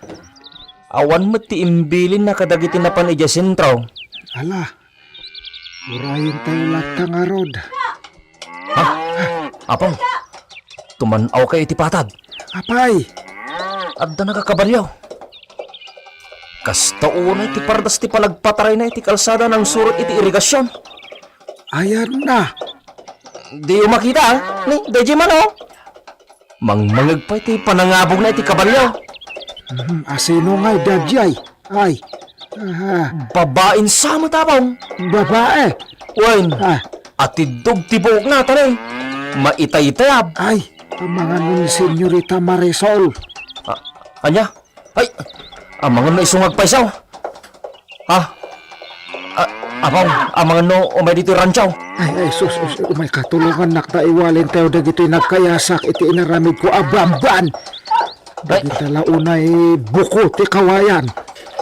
Awan met ti imbilinna kadagiti napan idiay sentro. Ala, urayentayo latta ngarud. Ha? Apong, tuman-awkayo iti patad. Apay? Adda nakakabalio. Kasta unay ti pardas ti panagpatarayna iti kalsada nangsurot iti irigasion. Ayanna. Diyo makita, a? Ni, daydiay man, o. Mangmangeg pay ti panangabugna iti kabalio. Hmm, asino ngay daydiay? Ay. Aha. Babaen sa met, Apong. Babae? Wen. Ah. Atiddog ti buokna, ta ne, maitaytayab. Ay, amangan ni Señorita Marisol. A-, ania? Ay, amangan no isu nga agpayso. Ha? A-, Apong, amangan no umay ditoy rancho. Ay, ay, sus, sus, umay katulongannak ta iwalentayo dagitoy nagkayasak iti inaramidko a bamban. Ay. Dagita la unay buko ti kawayan.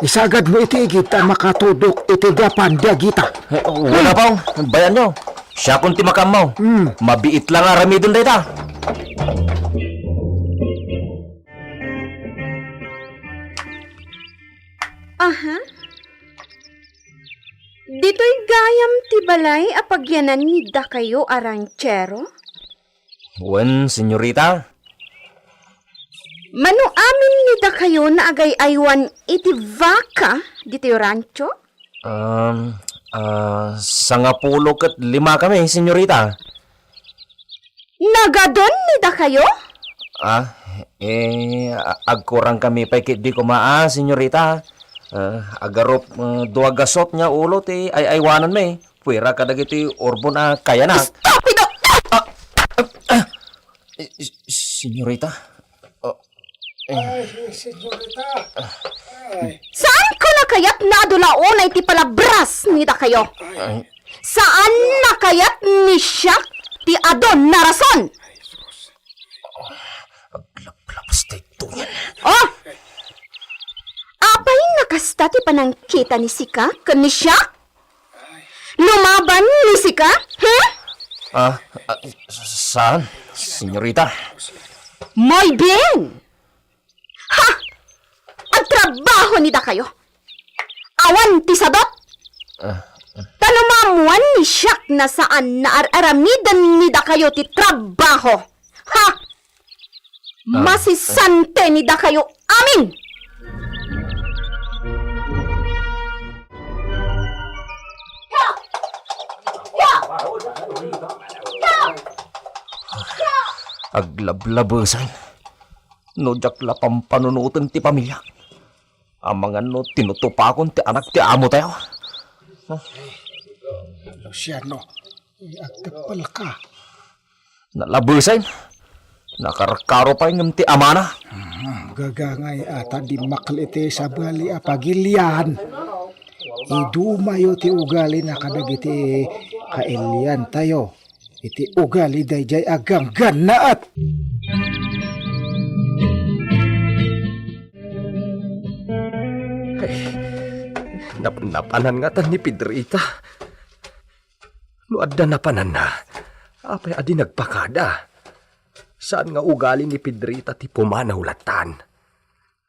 Isagadmo iti igid ta makatudok iti gapan dagita. Ay, wen, Apong, bayanyo. Siakon ti makaammo. Hmm. Mabiit la nga aramiden dayta. Aha. Ditoy gayam ti balay a pagyanan ni dakayo a ranchero? Wen, senyorita. Mano amin ni dakayo naagay-aywan iti baka ditoy rancho? Um, ah, sangapulo ket lima kami, senyorita. Nagadun ni dakayo? Ah, eh, a-, agkurang kami pay ketdi koma, ah, senyorita. Ah, agarup, ah, dua gasot nga ulo ti ay-aywanan mi. Puera kadagiti urbon a kayanak. Estúpido! Ah, ah, ah, eh, senyorita? Oh, eh. Ay, senyorita. Ay. Saanko na kayat nga adu la unay ti palabras ni dakayo? Ay. Saan na kayat ni siak ti adun a rason? Ay, sus. Aglaplabas daytoyen. Oh! Apay a kasta ti panangkita ni sika ken ni siak? Lumaban ni sika? Hmm? Ah, ah, saan, senyorita? Muy bien! Ha! Agtrabaho ni dakayo! Awan ti sadot! Ah. Ta no maammuan ni Siak a saan nga ar-aramiden ni dakayo ti trabaho, ha! Ah. Masisante ni dakayo amin! Aglablabesen. No diak la pampanunoten ti pamiliak. Amangan no tinutupakon ti anak ti amotayo. Luciano, agteppelka. Nalabesen. Nakarkaro pay ngem ti amana. Hmm, gagangay a ta dimmakkel iti sabali a pagilian. Idumayo ti ugalina kadagiti kailiantayo iti ugali daydiay a ganggannaet. Ay, nap-, napanan ngata ni Pedrita. No adda napananna, apay a di nagpakada? Saan nga ugali ni Pedrita ti pumanaw latan.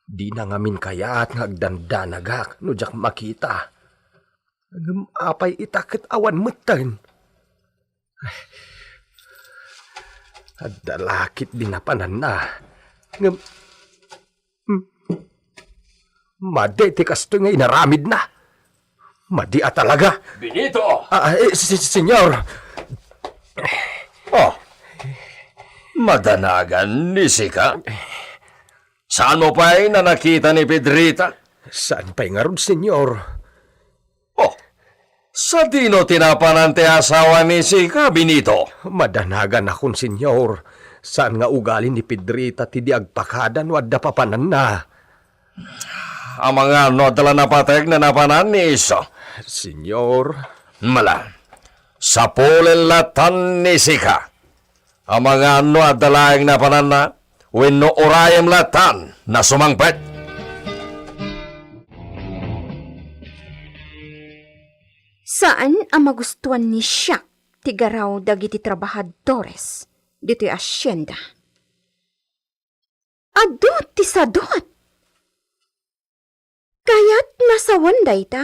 Dina ngamin kayat nga agdandanagak no diak makita. Ngem apay ita ket awan metten? Ay, adda la ketdi napananna. Ngem, hmm, madi ti kastoy nga inaramidna. Madi a talaga. Benito! Ah, eh, si-, si-, senyor. Oh, madanagan ni sika? Saanmo pay a nakita ni Pedrita? Saan pay ngarud, senyor? Oh, sadino ti napanan ti asawa ni sika, Benito? Madanaganakon, senyor. Saan nga ugali ni Pedrita ti di agpakada no adda papananna. Amangan no adda la napateg a napanan ni isu? Senyor. Mala, sapulen latan ni sika. Amangan no adda laeng napananna, wenno urayem latan a sumangpet. Saan a magustuan ni Siak ti garaw dagiti trabahadores ditoy asienda. Adu ti sadot! Kayatna sawen dayta?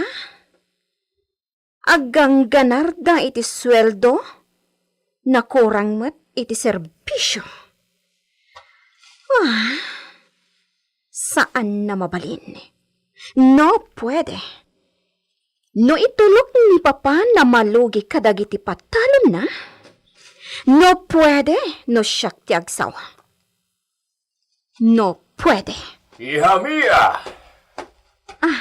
Aggangganarda iti sueldo, nakurang met iti serbisio. Ah, saan a mabalin. No puede. No itulok ni Papa a malugi kadagiti patalonna, no puede, no siak ti agsaw. No puede. Iha mia! Ah.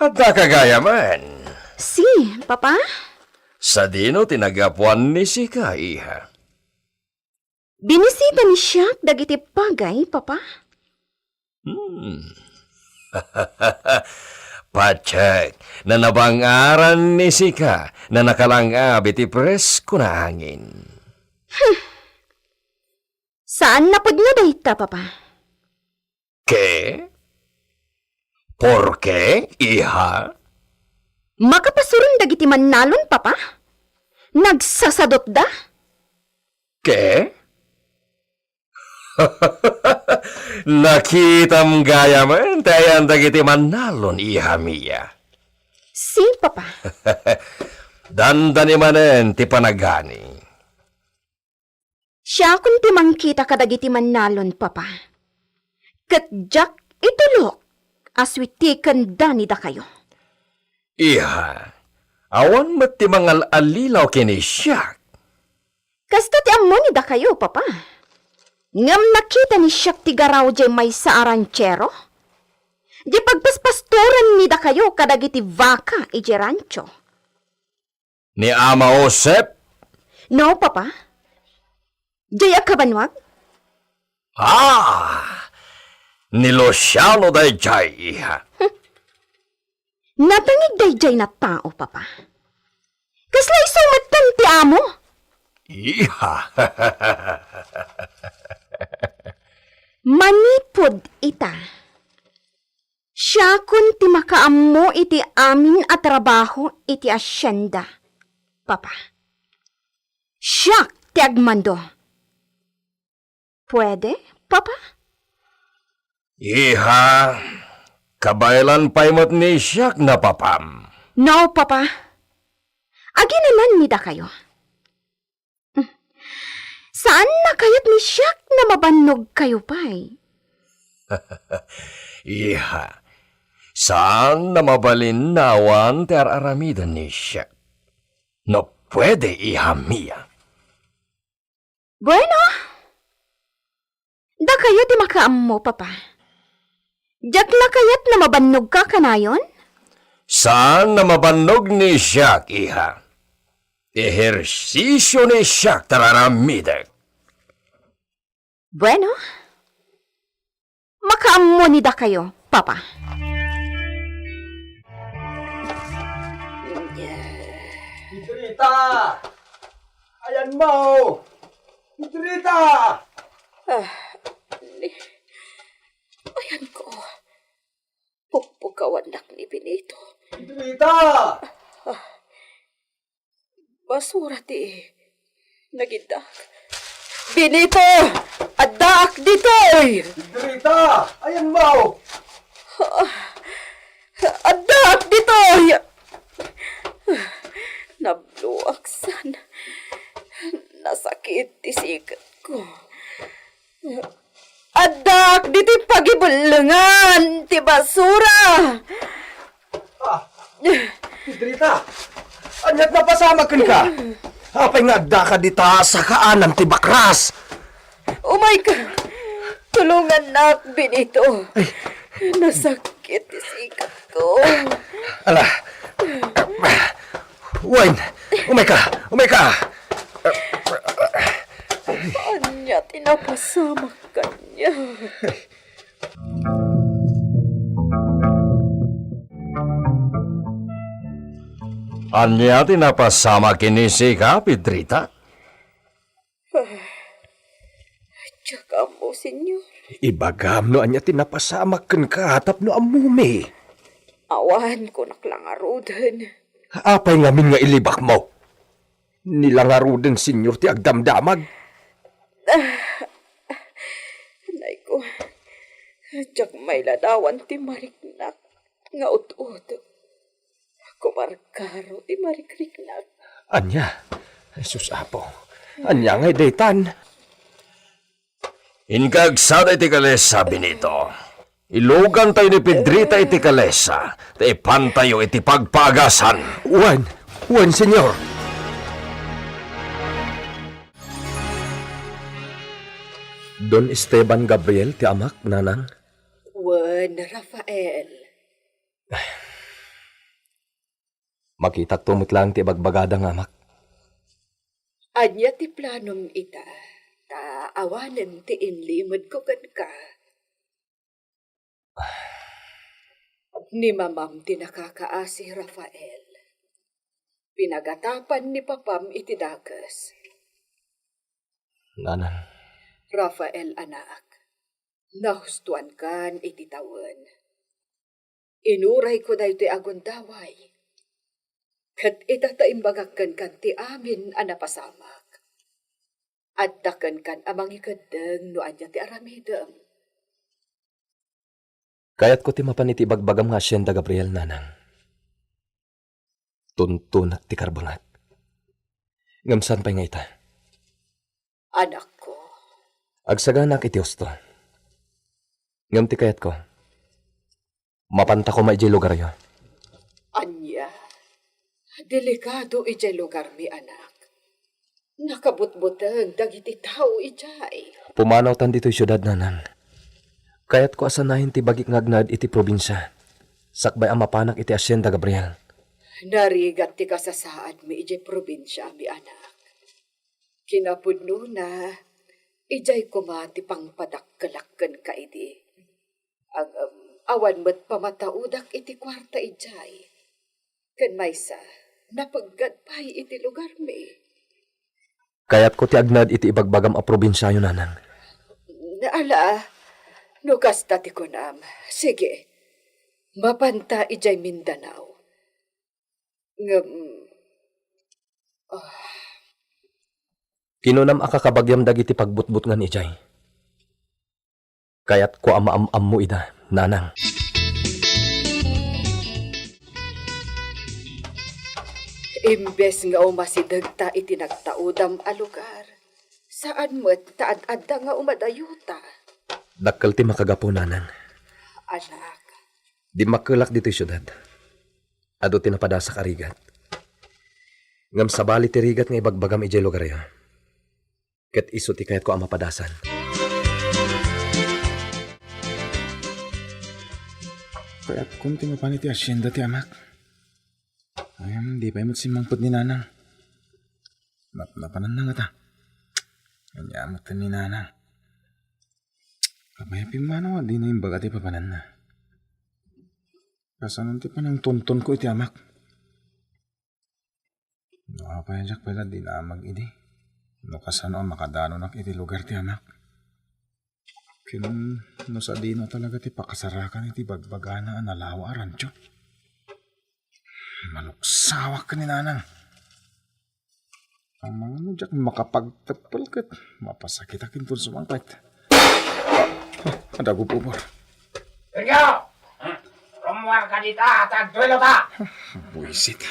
Addaka gayamen? Si, Papa? Sadino ti naggapuan ni sika, iha? Binisita ni siak dagiti bagay, Papa. Hmm. Patiek, nanabang-aran ni sika a nakalangab iti presko a hangin. Hmm. Saan a pudno dayta, Papa. Ke? Porke, iha? Makapasuron dagiti mannalon, Papa? Nagsasadotda? Ke? Nakitam gayamen ti ayan dagiti mannalon, iha mia. Si, Papa. Dandani manen ti panagani. Siakon ti mangkita kadagiti mannalon, Papa. Ket diak itulok a suitikenda ni dakayo. Iha, awan met ti mangal-allilaw ken ni siak. Kasta ti ammo ni dakayo, Papa. Ngem nakita ni siak ti garaw diay maysa a ranchero. Diay pagpaspastoran ni dakayo kadagiti baka idiay rancho. Ni Ama Josep? No, Papa. Diay a kabanwag? Ah! Ni Luciano daydiay, iha. Natangig daydiay a tao, Papa. Kasla isu metten ti amo? Iha. Manipud ita, siakon ti makaammo iti amin a trabaho iti asienda, Papa. Siak ti agmando. Pwede, Papa? Iha, kabaelan pay met ni siak na papam. No, Papa. Aginanan ni dakayo. Saanna kayat ni siak na mabannogkayo pay? Iha, saan na mabalin nga awan ti ar-aramiden ni siak. No pwede, iha mia. Bueno, dakayo ti makaammo, Papa. Diak la kayat na mabannogka kanayon? Saan na mabannog ni siak, iha. Ehersisio ni siak ti ar-aramidek. Bueno, makaammo ni dakayo, Papa. Pedrita! Ayanmo! Pedrita! Ah, ni, ayanko. Pukpukawannak ni Benito. Pedrita! Ah, basura ti nagidak. Benito! Addaak ditoy! Pedrita! Ayanmo! Ah, addaak ditoy! Nabloak san. Nasakit ti siketko. Addaak ditoy pagibellengan ti basura. Ah, Pedrita, ania ti napasamak kenka? Apay nga addaka dita sakaanam ti bakras? Umayka, tulongannak, Benito. Ay. Nasakit ti siketko. Ala. Wen, umayka, umayka. Ania ti napasamak kaniak? Ania ti napasamak ken ni sika, Pedrita? Diak ammo, Señor. Ibagam no ania ti napasamak kenka tapno ammomi. Awan, kunak la ngaruden. Apay ngamin nga ilibakmo? Ni la ngaruden, Señor, ti agdamdamag. Ah, nayko, diak mailadawan ti mariknak nga ut-ut. Kumarkaro ti marikriknak. Ania? Jesus Apo, ania ngay daytan? Inka agsada iti kalesa, Benito. Ilugantayo ni Pedrita iti kalesa, ta ipantayo iti pagpaagasan. Wen, wen, Señor. Don Esteban Gabriel ti amak, nanang? Wen, Rafael. Makitakto met laeng ti ibagbagada nga amak. Ania ti planom ita, ta awanen ti inlimedko kenka? Ni mamam ti nakakaasi, Rafael. Pinagatapan ni papam iti dakes. Nanang. Rafael, anak, nahustoankan iti tawen. Inurayko daytoy a gundaway. Ket ita ta imbagak kenka ti amin a napasamak. Adda kenka a mangikeddeng no ania ti aramidem. Kayatko ti mapan iti ibagbagam nga asienda, Gabriel, nanang. Tuntunak ti karbengak. Ngem saan pay nga ita? Anakko. Agsaganak iti husto. Ngem ti kayatko, mapanta koma idiay lugaryo. Ania? Delikado idiay lugarmi, anak. Nakabutbuteng dagiti tao idiay. Pumanawtan ditoy siudad, nanang. Kayatko a sanayen ti bagik nga agnaed iti probinsia, sakbay a mapanak iti Hacienda Gabriel. Narigat ti kasasaadmi idiay probinsiami, anak. Kinapudnona, idiay koma ti pangpadakkelak kenka idi. Ngem awan met pamataudak iti kuarta idiay. Ken maysa, napeggad pay iti lugarmi. Kayatko ti agnaed iti ibagbagam a probinsiayo, nanang. Ala, no kasta ti kunam, sige, mapanta idiay Mindanao. Ngem, ah, Kinunam a kakabagiam dagiti pagbutbutngan idiay. Kayatko a maam-ammo ida, nanang. Imbes nga umasidegta iti nagtaudam a lugar, saan met ta ad-adda nga umadayuta. Dakkel ti makagapu, nanang. Anak. Dimmakkelak ditoy siudad. Adu ti napadasak a rigat. Ngem sabali ti rigat nga ibagbagam idiay lugaryo. Ket isu ti kayatko a mapadasan. Kayatkon ti mapan iti asienda ti amak. Ngem di pay met simmangpet ni nanang. Napnapananna ngata. Ania met ni nanang? Apay a pimmanaw a dina imbaga ti papananna? Kasano ti panangtontonko iti amak? No apay a diak pay la dinamag idi? No kasano a makadanonak iti lugar ti amak? Ken no sadino talaga ti pakasarakan iti bagbagana a nalawa a rancho? Maluksawak ken ni nanang. Amangan no diak makapagteppel ket mapasakitak inton sumangpet. Ah, ah, adda gububor. Sergio! Rummuarka dita, ta agduelota! Buisit.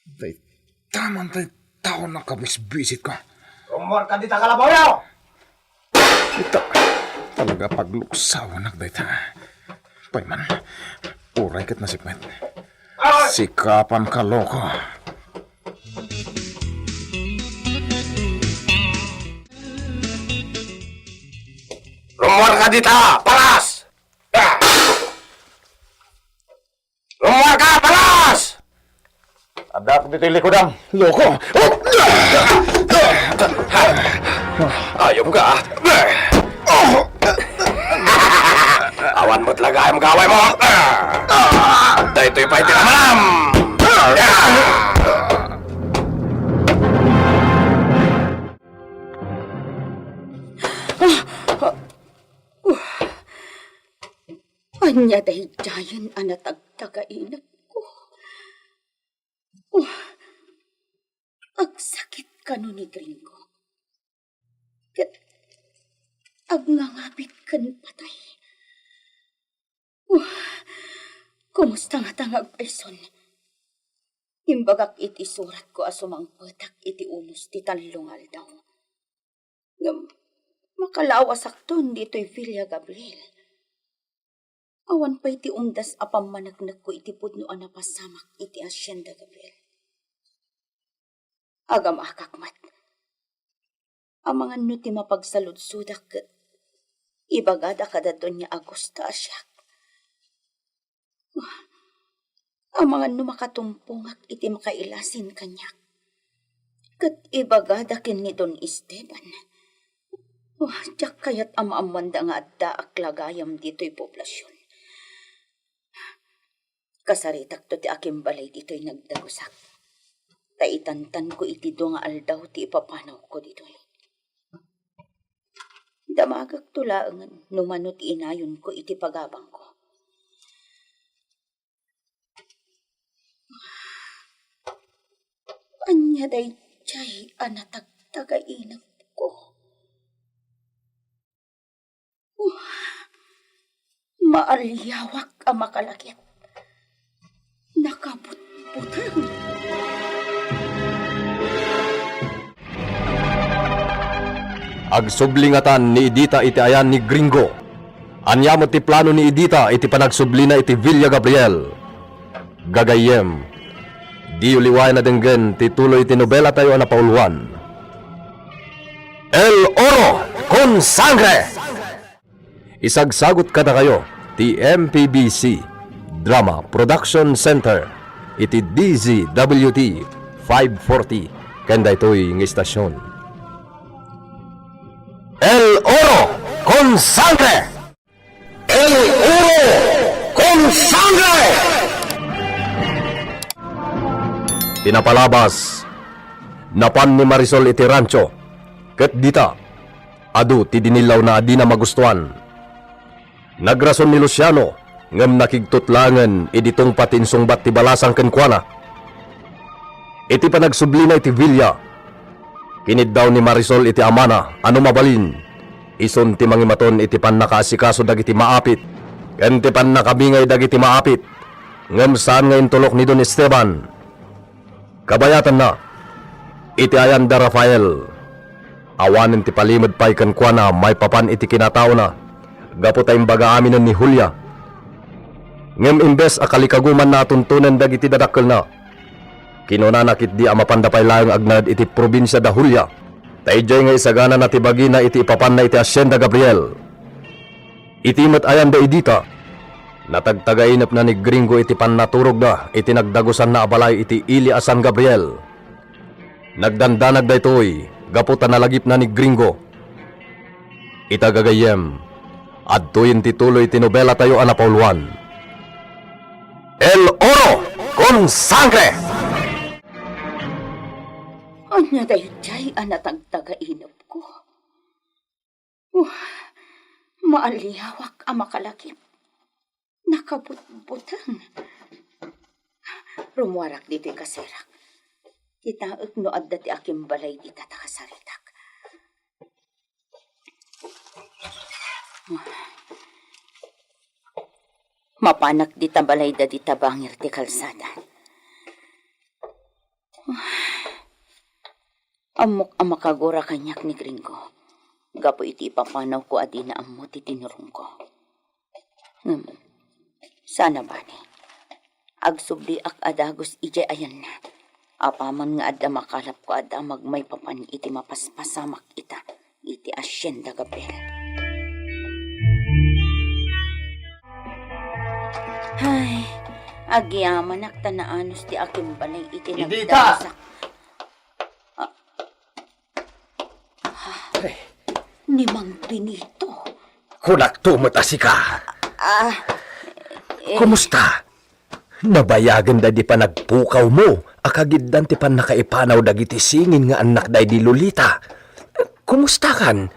Dayta man tay tao a kabisbisitko. Rummuarka dita, kalabaw yo! Ita, talaga pagluksawanak dayta. Pay man, uray ket nasipnget. Sikapan ka, loko. Rummuarka dita, paras! Rummuarka, paras! Addaak ditoy likudam. Loko! Ayop ka! Awan met la gayam gaway mo! Daytoy pay ti amanam! Ania daydiayen a natagtagainepko? Oh, agsakit kano ni Gringo. Ket agngangabit ken patay. Oh, kumusta ngata nga agpayson? Imbagak iti suratko a sumangpetak iti unos ti tallo nga aldaw. Ngem makalawasakton ditoy Villa Gabriel. Awan pay ti umdas a pammaneknekko iti pudno a napasamak iti Hacienda Gabriel. Agamakak met. Amangan no ti mapagsaludsodak ket ibagada kada Doña Agusta a siak. Amangan no makatumpongak iti makailasin kaniak. Ket ibagada ken ni Don Esteban. Oh, diak kayat a maammoanda nga addaak la gayam ditoy poblasion. Kasaritakto ti akimbalay ditoy nagdagusak. Ta itantanko iti dua nga aldaw ti ipapanawko ditoy. Damagekto laengen no mano ti inayonko iti pagabangko. Ania daydiay a natagtagainepko? Oh, maaliawak a makalagip. Nakabutbuteng. Agsubli ngatan ni Edita iti ayan ni Gringo. Ania met ti plano ni Edita iti panagsublina iti Villa Gabriel? Gagayyem, diyo liwayan a denggen ti tuloy ti nobelatayo a napauluan, El Oro con Sangre! Isagsagut kadakayo ti M P B C Drama Production Center iti D Z W T five forty ken daytoy nga istasyon. El Oro con Sangre! El Oro con Sangre! Ti napalabas, napan ni Marisol iti rancho, ket dita, adu ti dinillawna a dina magustuan. Nagrason ni Luciano, ngem nakigtot laengen idi tungpa ti insungbat ti balasang kenkuana. Iti panagsublina iti villa, Kiniddaw ni Marisol iti amana a no mabalin, isun ti mangimaton iti pannakaasikaso dagiti maapit ken ti pannakabingay dagiti maapit, ngem saan nga intulok ni Don Esteban. Kabayatanna, iti ayan da Rafael, awanen ti palimed pay kenkuana maipapan iti kinataona gapu ta imbaga aminen ni Julia. Ngem imbes a kalikagumanna a tuntonen dagiti dadakkelna, kinunana ketdi a mapanda pay laeng agnaed iti probinsia da Julia, ta idiay nga isaganana ti bagina iti ipapanna iti Hacienda Gabriel. Iti met ayan da Edita, natagtagainepna ni Gringo iti pannaturogda iti nagdagusanna a balay iti ili a San Gabriel. Nagdandanag daytoy gapu ta nalagipna ni Gringo. Ita gagayyem, adtoyen ti tuloy ti nobelatayo a napauluan, El Oro con Sangre! Ania daydiay a natagtagainepko? Uh, maaliawak a makalagip. Nakabutbuteng. Rummuarak ditoy kaserak. Kitaek no adda ti akimbalay dita ta kasaritak. Mapanak dita balay da dita bangir ti kalsada. Ammok a makagura kaniak ni Gringo gapu iti ipapanawko a dina ammo ti tinurongko. Ngem, sana bani, agsubliak a dagus idiay ayanna. Apaman nga adda makalapko a damag maipapan iti mapaspasamak ita iti Hacienda Gabriel. Ay, agyamanak ta naanus ti akimbalay iti Edita! Nagdagusak. Ah. Ay. Ni Mang Benito. Kunakto met a sika. Ah, eh. Kumusta? Nabayagen daydi panagpukawmo a kagiddan ti pannakaipanaw dagiti singin nga annak daydi Lolita. Kumustakan?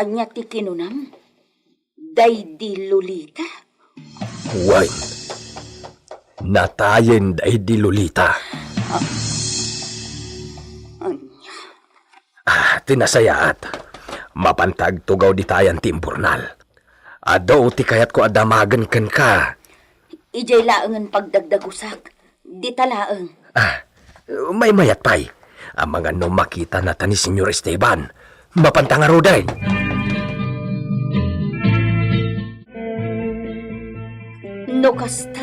Ania ti kinunam? Daydi Lolita? Wen, natayen daydi Lolita. Ah, ania? Ah, ti nasayaat, mapanta agtugaw ditayan ti imburnal. Adu ti kayatko a damagen kenka. Idiay laengen pagdagdagusak. Dita laeng. Ah, maymayat pay. Amangan no makitanata ni Señor Esteban. Mapanta ngaruden. No kasta,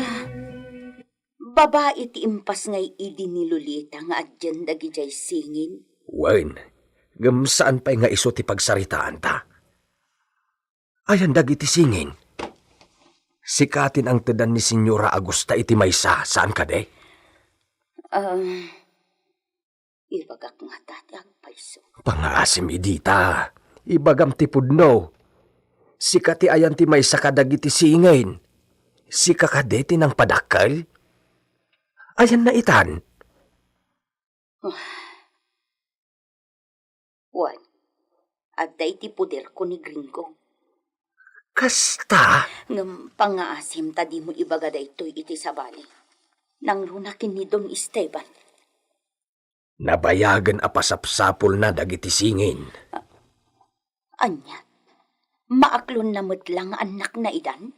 babai ti impasngay idi ni Lolita nga adien dagidiay singin? Wen, ngem saan pay nga isu ti pagsaritaanta. Ayan dagiti singin. Sika ti nangtedan ni Señora Augusta iti maysa, saan kadi? Ah, ibagak ngata ti agpayso. Pangaasim idi ta. Ibagam ti pudno. Sika ti ayan ti maysa kadagiti singin. Sika kadi ti nangpadakkel? Ayanna itan? Wen, adda iti poderko ni Gringo. Kasta? Ngem pangaasim ta dimo ibaga daytoy iti sabali. Nangruna ken ni Don Esteban. Nabayagen a pasapsapulna dagiti singin. Ania? Maaklonna met la nga annakna idan?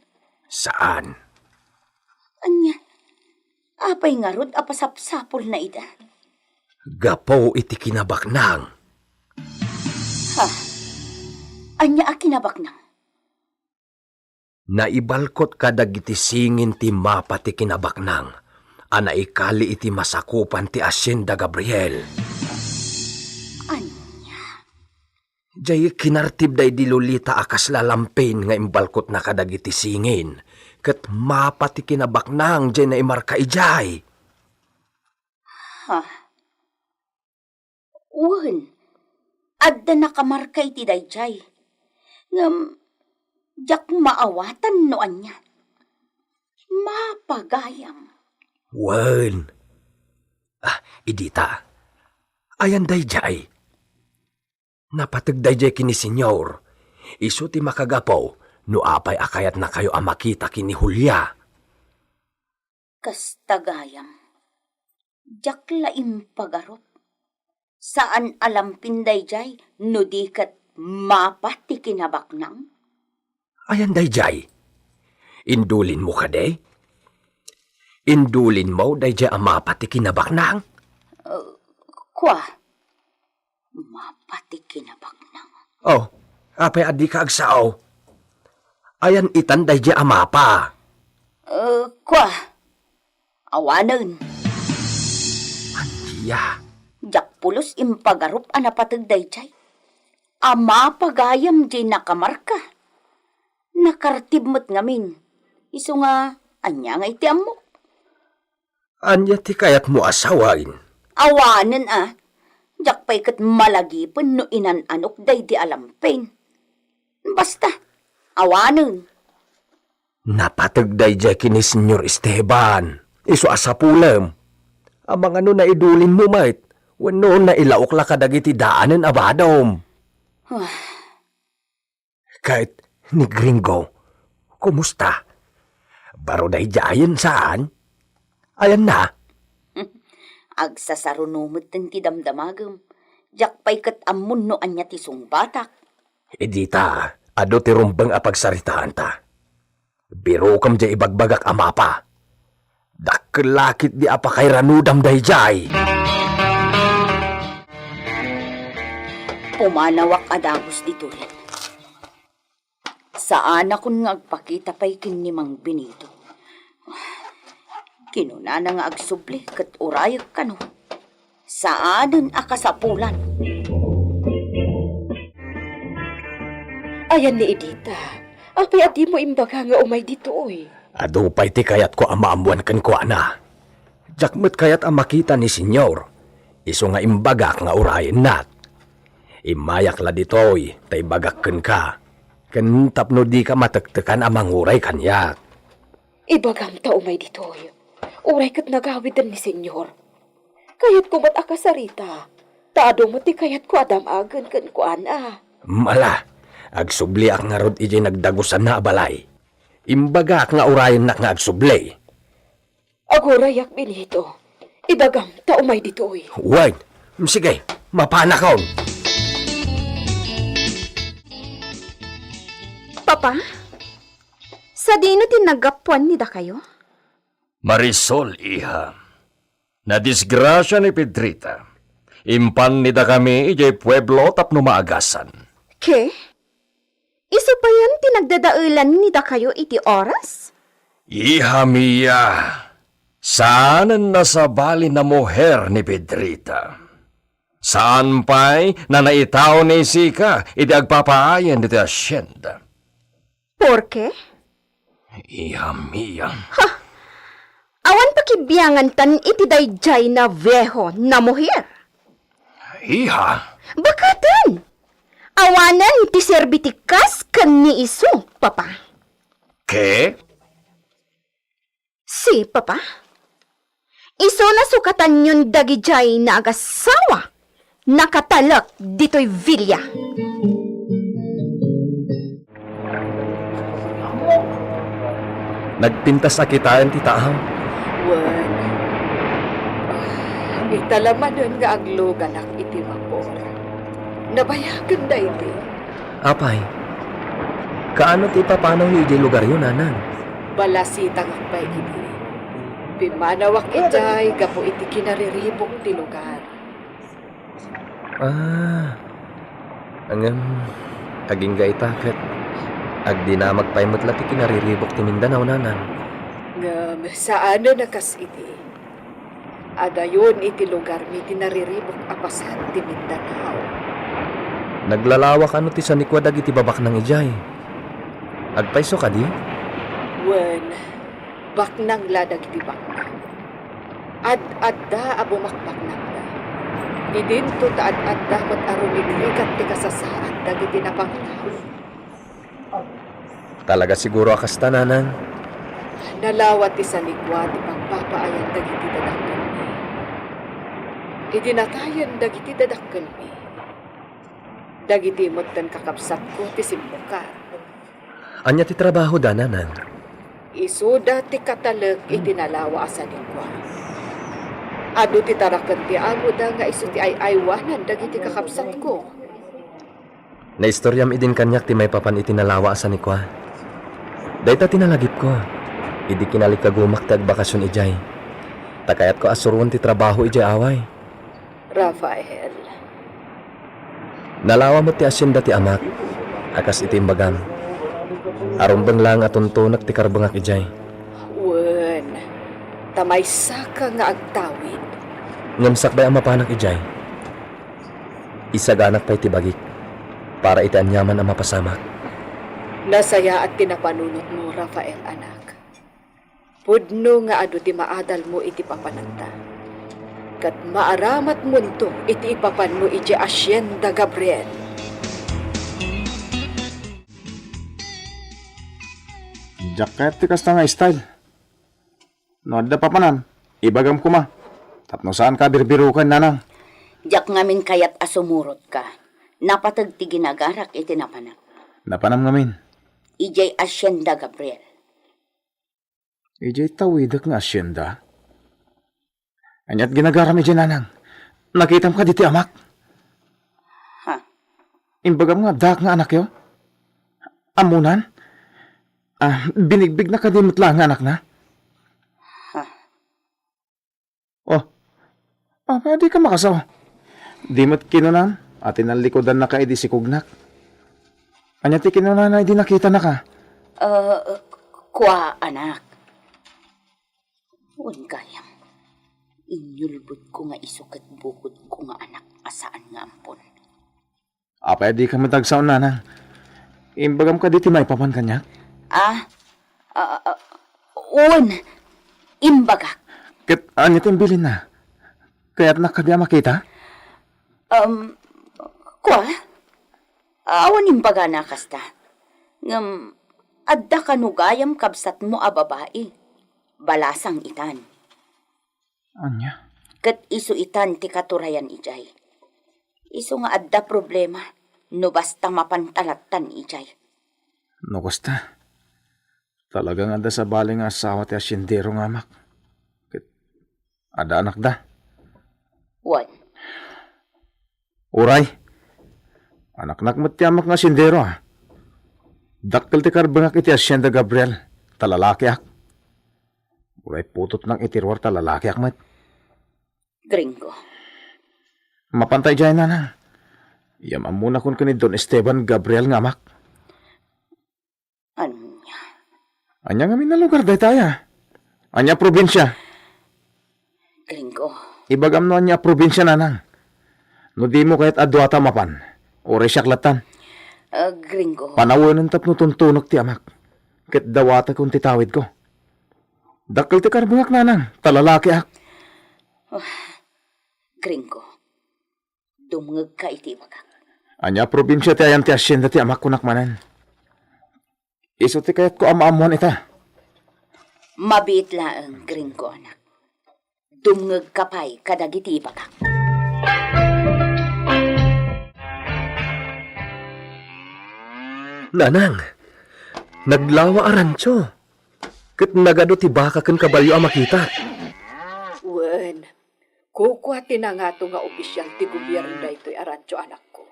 Saan. Ania? Apay ngarud a pasapsapulna ida? Gapu iti kinabaknang. Ha? Ania a kinabaknang? Naibalkot kadagiti singin ti mapa ti kinabaknang a naikali iti masakupan ti Hacienda Gabriel. Ania? Jay kinartib daydi Lolita a kasla lampin nga imbalkotna kadagiti singin, ket mapa ti kinabaknang jay naimarka idiay. Ha? Wen, adda nakamarka iti daydiay. Ngem, diak maawatan no ania. Mapa gayam. Wen. Ah, idi ta. Ayan daydiay. Napateg daydiay ken ni Señor. Isu ti makagapu no apay a kayatnakayo a makita ken ni Julia. Kasta gayam, diak la impagarup. Saan a lampin daydiay no di ket mapa ti kinabaknang? Ayan daydiay? Indulinmo kadi? Indulinmo daydiay a mapa ti kinabaknang? Uh, kua, mapa ti kinabaknang. Oh, apay a dika agsao? Ayan itan daydiay a mapa? Uh, kua, awanen. Ania? Diak pulos impagarup a napateg daydiay. A mapa gayam diay nakamarka. Nakartib met ngamin. Isu nga, ania nga iti ammok? Ania ti kayatmo a sawen? Awanen a. Diak pay ket malagipen no inan-anok daydi a lampin. Basta, awanen. Napateg daydiay ken ni Señor Esteban. Isu a sapulem. Amangan no naidulinmo met, wenno nailaok la kadagiti daanen a badom. Ket ni Gringo, kumusta? Baro daydiayen saan? Ayanna? Agsasaruno metten ti damdamagem. Diak pay ket ammon no ania ti sungbatak. Idi ta, adu ti rumbeng a pagsaritaanta. Birokem diay ibagbagak a mapa. Dakkel la ketdi a pakairanudam daydiay. Pumanawak a dagus ditoy. Saanakon nga agpakita pay ken ni Mang Benito. Kinunana nga agsubli ket urayek kano. Saanen a kasapulan. Ayan ni Edita, apay a dimo imbaga nga umay ditoy? Adu pay ti kayatko a maammoan kenkuana. Diak met kayat a makita ni Señor, isu nga imbagak nga urayennak. Immayak la ditoy ta ibagak kenka, ken tapno dika matektekan a manguray kaniak. Ibagam ta umay ditoy. Uray ket nagawiden ni Señor. Kayatko met a kasarita. Ta adu met ti kayatko a dam-agen kenkuana. Ala, agsubliak ngarud idiay nagdagusanna a balay. Imbagak nga urayennak nga agsubli. Agurayak, Benito. Ibagam ta umay ditoy. Wen, sige, mapanakon. Papa, sadino ti naggapuan ni dakayo? Marisol, iha. Nadisgrasia ni Pedrita. Impan ni dakami idiay pueblo tapno maagasan. Ke? Isu payen ti nagdadaelan ni dakayo iti oras? Iha mia, saanen a sabali a muher ni Pedrita. Saan pay a naitao ni sika idi agpapaayan ditoy hacienda. Porke? Iha mia. Ha! Awan pakibiangantan iti daydiay a vieho a muher. Iha. Bakaten! Awanen ti serbi ti kas ken ni isu, Papa. Ke? Si, Papa. Isuna sukatanyon dagidiay a agasawa a katalek ditoy villa. Nagpintas a kitaen ti taaw. Wen, ah, ita la manen nga agluganak iti vapor. Nabayagen daydi. Apay, kaano ti ipapanawyo idiay lugaryo, Nanang? Balasitangak pay idi. Pimmanawak idiay gapu iti kinariribuk ti lugar. Ah, ngem, agingga ita ket agdinamag pay met la ti kinariribuk ti Mindanao, Nanang. Ngem, saanen a kas idi. Adayon iti lugarmi ti nariribuk a paset ti Mindanao. Naglalawak kano ti sanikua dagiti babaknang idiay? Agpayso kadi? Wen, baknang la dagiti baknang. Ad-adda a bumakbaknangda. Didinto ta ad-adda met a rumigrigat ti kasasaad dagiti napanglaw. Talaga siguro a kasta, Nanang. Nalawa ti sanikua ti pagpapaayan dagiti dadakkelmi. Idi natayen dagiti dadakkelmi, dagiti metten kakabsatko ti simmukar. Ania ti trabahoda, Nanang? Isuda ti katalek iti nalawa a sanikua. Adu ti taraken ti amoda nga isu ti ay-aywanan dagiti kakabsatko. Naistoriam idin kaniak ti maipapan iti nalawa a sanikua. Dayta ti nalagipko idi kinalikagumak ti agbakasion idiay. Ta kayatko a suroen ti trabaho idiay away. Rafael. Nalawa met ti asienda ti amak, a kas iti imbagam. Arumbeng laeng a tuntunek ti karbengak idiay. Wen, ta maysaka nga agtawid. Ngem sakbay a mapanak idiay, isaganak pay ti bagik para iti aniaman a mapasamak. Nasayaat ti napanunotmo, Rafael, anak. Pudno nga adu ti maadalmo iti papananta. Ket maaramatmonto iti ipapanmo idiay Hacienda Gabriel. Diak kayat ti kasta nga style. No adda papanam, ibagam koma. Tapno saanka a birbiroken, nanang. Diak ngamin kayat a sumurotka. Napateg ti ginagarak iti napanak. Napanam ngamin. Idiay Hacienda Gabriel. Idiay tawidek nga hacienda? Aniat ginagaram idiay, nanang? Nakitam kadi ti amak? Ha? Imbagam nga addaak nga anakyo? Ammonan? Ah, binigbigna kadi met laeng nga anakna? Ha? Oh, apay a dika makasaw? Di met kinunam a tinallikudannaka idi sikognak. Ania ti kinunana idi nakitanaka? Ah, kua, anak. Wen gayam, inyulbodko nga isu ket bukodko nga anak a saan nga ampon. Apay a dika met agsaon, nanang? Imbagam kadi ti maipapan kaniak? Ah, ah, ah, wen, imbagak. Ket ania ti imbilinna? Kayatnak kadi a makita? Um, kua? Awan imbagana kasta. Ngem, adda kano gayam kabsatmo a babai. Balasang itan. Ania? Ket isu itan ti katurayan idiay. Isu nga adda problema no basta mapanta lattan idiay. No kasta, talaga nga adda sabali nga asawa ti hasiendero nga amak. Ket adda anakda. Wen. Uray. Anaknak met ti amak nga hasiendero, a. Dakkel ti karbengak iti Hacienda Gabriel, ta lalakiak. Uray putotnak iti ruar ta lalakiak met. Gringo. Mapanta idiay, nanang. Yam-ammona kon ken ni Don Esteban Gabriel nga amak. Ania? Ania ngamin a lugar dayta, a? Ania a probinsia? Gringo. Ibagam no ania a probinsia, nanang. No dimo kayat a duata a mapan, uray siak lattan. Ah, Gringo. Panawenen tapno tuntunek ti amak. Ket dawatekon ti tawidko. Dakkel ti karbengak, nanang, ta lalakiak. Ah, Gringo, dumngegka iti ibagak. Ania a probinsia ti ayan ti hasienda ti amak, kunak manen? Isu ti kayatko a maammoan ita. Mabiit laeng, Gringo, anak. Dumngegka pay kadagiti ibagak. Nanang, naglawa a rancho. Ket nagadu ti baka ken kabalio a makitak. Wen, kukua ti nangato nga opisial ti gobierno daytoy a rancho, anakko.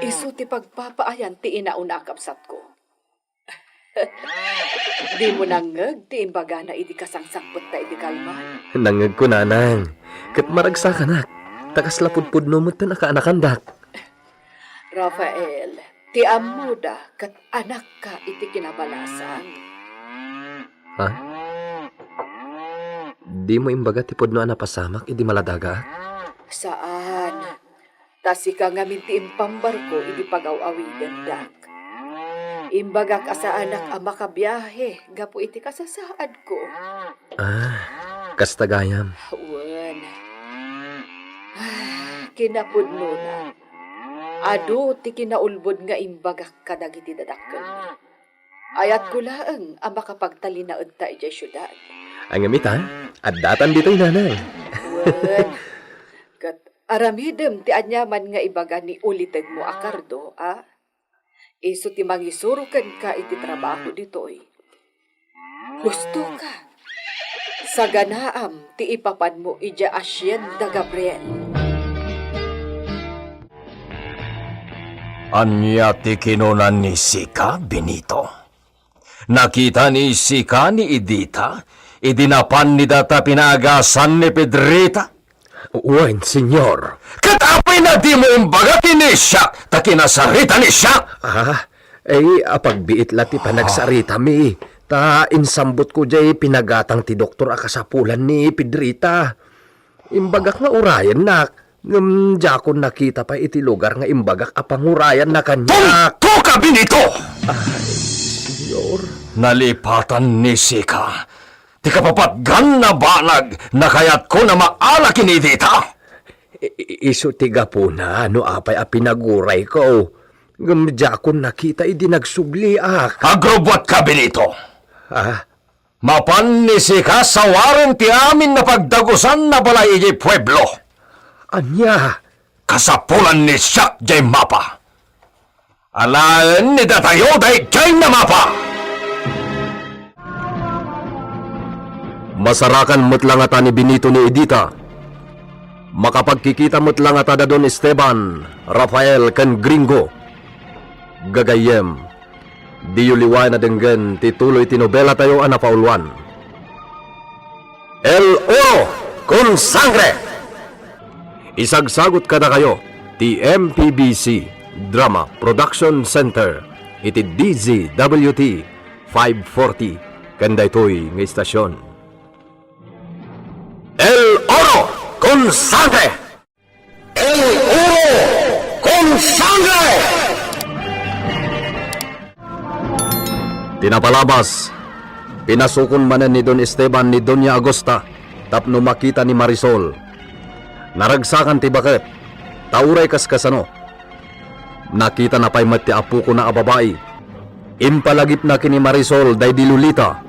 Isu ti pagpapaayan ti inauna a kabsatko. Dimo nangngeg ti imbagana idi kasangsangpetta idi kalman? Nangngegko, nanang. Ket maragsakanak, ta kasla pudpudno metten a kaanakandak. Rafael, ti ammoda ket anakka iti kinabalasang. Ha? Dimo imbaga ti pudno a napasamak idi maladagaak? Saan. Ta sika ngamin ti impambarko idi pagaw-awidendak. Imbagak a saanak a makabiahe gapu iti kasasaadko. Ah, kasta gayam. Wen. Ah, kinapudnona, adu ti kinaulbod nga imbagak kadagiti dadakkelmi. Ayatko laeng a makapagtalinaedta idiay siudad. Ngem ita, addatan ditoy, nanang. Wen, ket aramidem ti aniaman nga ibaga ni ulitegmo a kardo, a? Isu ti mangisuro kenka iti trabaho ditoy. Hustoka. Ta ganaem ti ipapanmo idiay asienda, Gabriel. Ania ti kinuna ni Sika, Benito? Nakita ni Sika ni Edita idi napan ni data pinaagasan ni Pedrita? Wen, Señor. Ket apay a dimo imbaga ken ni siak ta kinasarita ni siak? Ah, ay, apagbiit la ti panagsaritami. Ta insambotko diay pinagatang ti doktor a kasapulan ni Pedrita. Imbagak nga urayennak, ngem diakon nakita pay iti lugar nga imbagak a pangurayanna kaniak. Tungtoka, Benito! Ay, Señor. Nalipatan ni Sika ti kapapatgan a banag a kayatko a maala ken ni Edita. I-, i-, isu ti gapuna no apay a pinagurayko. Ngem diakon nakita idi nagsubliak. Agrubbuatka, Benito. Ah? Mapan ni Sika, sawaren ti amin a pagdagusan a balay idiay pueblo. Ania? Kasapulan ni siak diay mapa. Alaen ni datayo daydiay a mapa. Masarakan met la ngata ni Benito ni Edita. Makapagkikita met la ngata da Don Esteban, Rafael, ken Gringo. Gagayyem, diyo liwaen a denggen ti tuloy ti nobelatayo a napauluan, El Oro con Sangre. Isagsagut kadakayo ti M P B C Drama Production Center iti D Z W T five forty ken daytoy nga istasion. El Oro con Sangre! El Oro con Sangre! Ti napalabas, pinasukon manen ni Don Esteban ni Doña Agusta tapno makita ni Marisol. Naragsakan ti baket, ta uray kas kasano, nakitana pay met ti apokona a babai. Impalagipna ken ni Marisol daydi Lolita,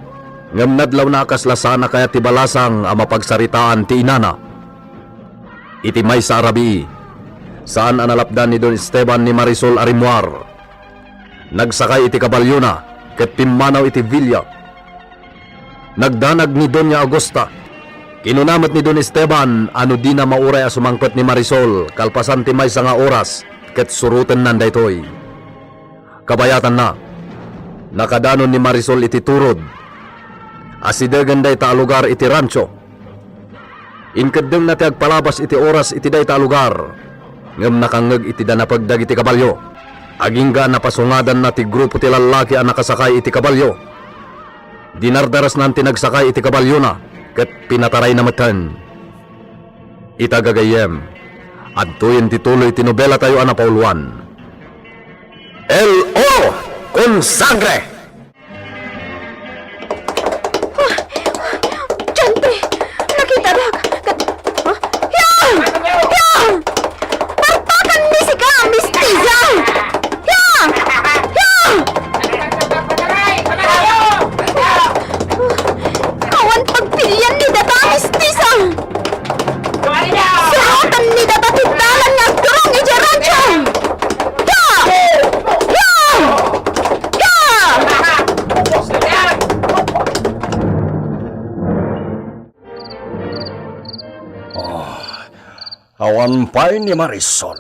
ngem nadlawna a kasla saan a kayat ti balasang a mapagsaritaan ti inana. Iti maysa a rabii, saan a nalapdan ni Don Esteban ni Marisol a rimmuar. Nagsakay iti kabalyona ket pimmanaw iti villa. Nagdanag ni Doña Augusta. Kinuna met ni Don Esteban a no dina mauray a sumangpet ni Marisol kalpasan ti maysa nga oras, ket surotennan daytoy. Kabayatanna, nakadanon ni Marisol iti turod. Asidegen dayta a lugar iti rancho. Inkeddengna ti agpalabas iti oras iti dayta a lugar, ngem nakangngeg iti danapeg dagiti kabalio. Agingga a napasungadanna ti grupo ti lallaki a nakasakay iti kabalio. Dinardarasnan ti nagsakay iti kabalyona ket pinatarayna metten. Ita gagayyem, adtoyen ti tuloy ti nobelatayo a napauluan, El Oro con Sangre! Diantre! Nakitadak! Kat-, ah, ya! Ya! Parpakan ni sika, mistisa! Ya! Ya! Awan pagpilian ni data, mistisa! Suroten ni data ti dalan nga agturong idiay rancho! Ya! Ya! Ya! Oh, awan pay ni Marisol.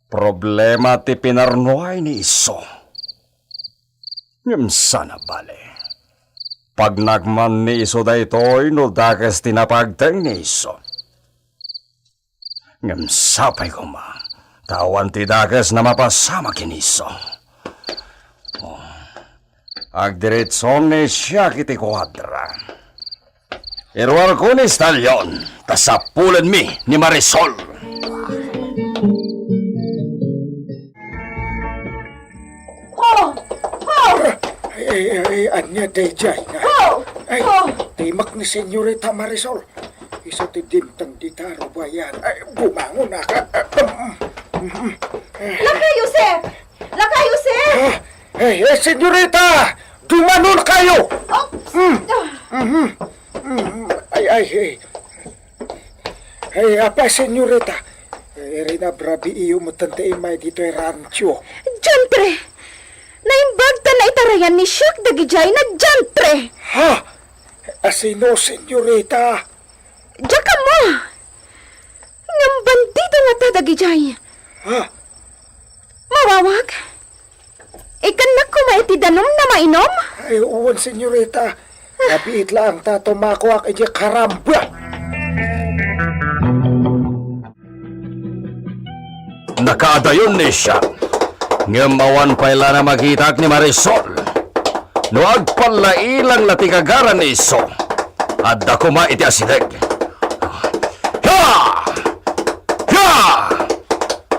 Problema ti pinarnuay ni isu. Ngem saan a bale. Pagnak man ni isu daytoy no dakes ti napagteng ni isu. Ngem sapay koma, ta awan ti dakes a mapasamak ken isu. Oh. Agdiretso ni siak iti kuadra. Iruarko ni Stallion, ta sapulenmi ni Marisol. Oh! Oh! Ay, ay, ay, ania daydiay nga? Oh! Ay, oh! Timek ni Senyorita Marisol. Isu ti dimteng dita a rubayan. Ay, bumangon a ka. Laka, Joseph! Laka, Joseph! Ah, ay, ay, Senyorita! Dumanon kayo! Oh! Mm. Ah. Mhm. Mm. Ay, ay, ay. Ay, apay, Senyorita. Ay, rinabrabiiyo met ti immay ditoy rancho. Diantre! Naimbag ta naitarayan ni siak dagidiay a diantre! Ha? Asino, senyorita? Diak ammo! Ngem bandido ngata dagidiay. Ha? Mawawag? Ikkannak koma iti danumna mainum? Ay, wen, senyorita. Nabiit laeng ta tumakuak iti karamba. Nakaadayon ni siak, ngem awan pay la a makitak ni Marisol. No agpallailang la ti gagara ni Iso, adda koma iti asideg. Ha! Ha!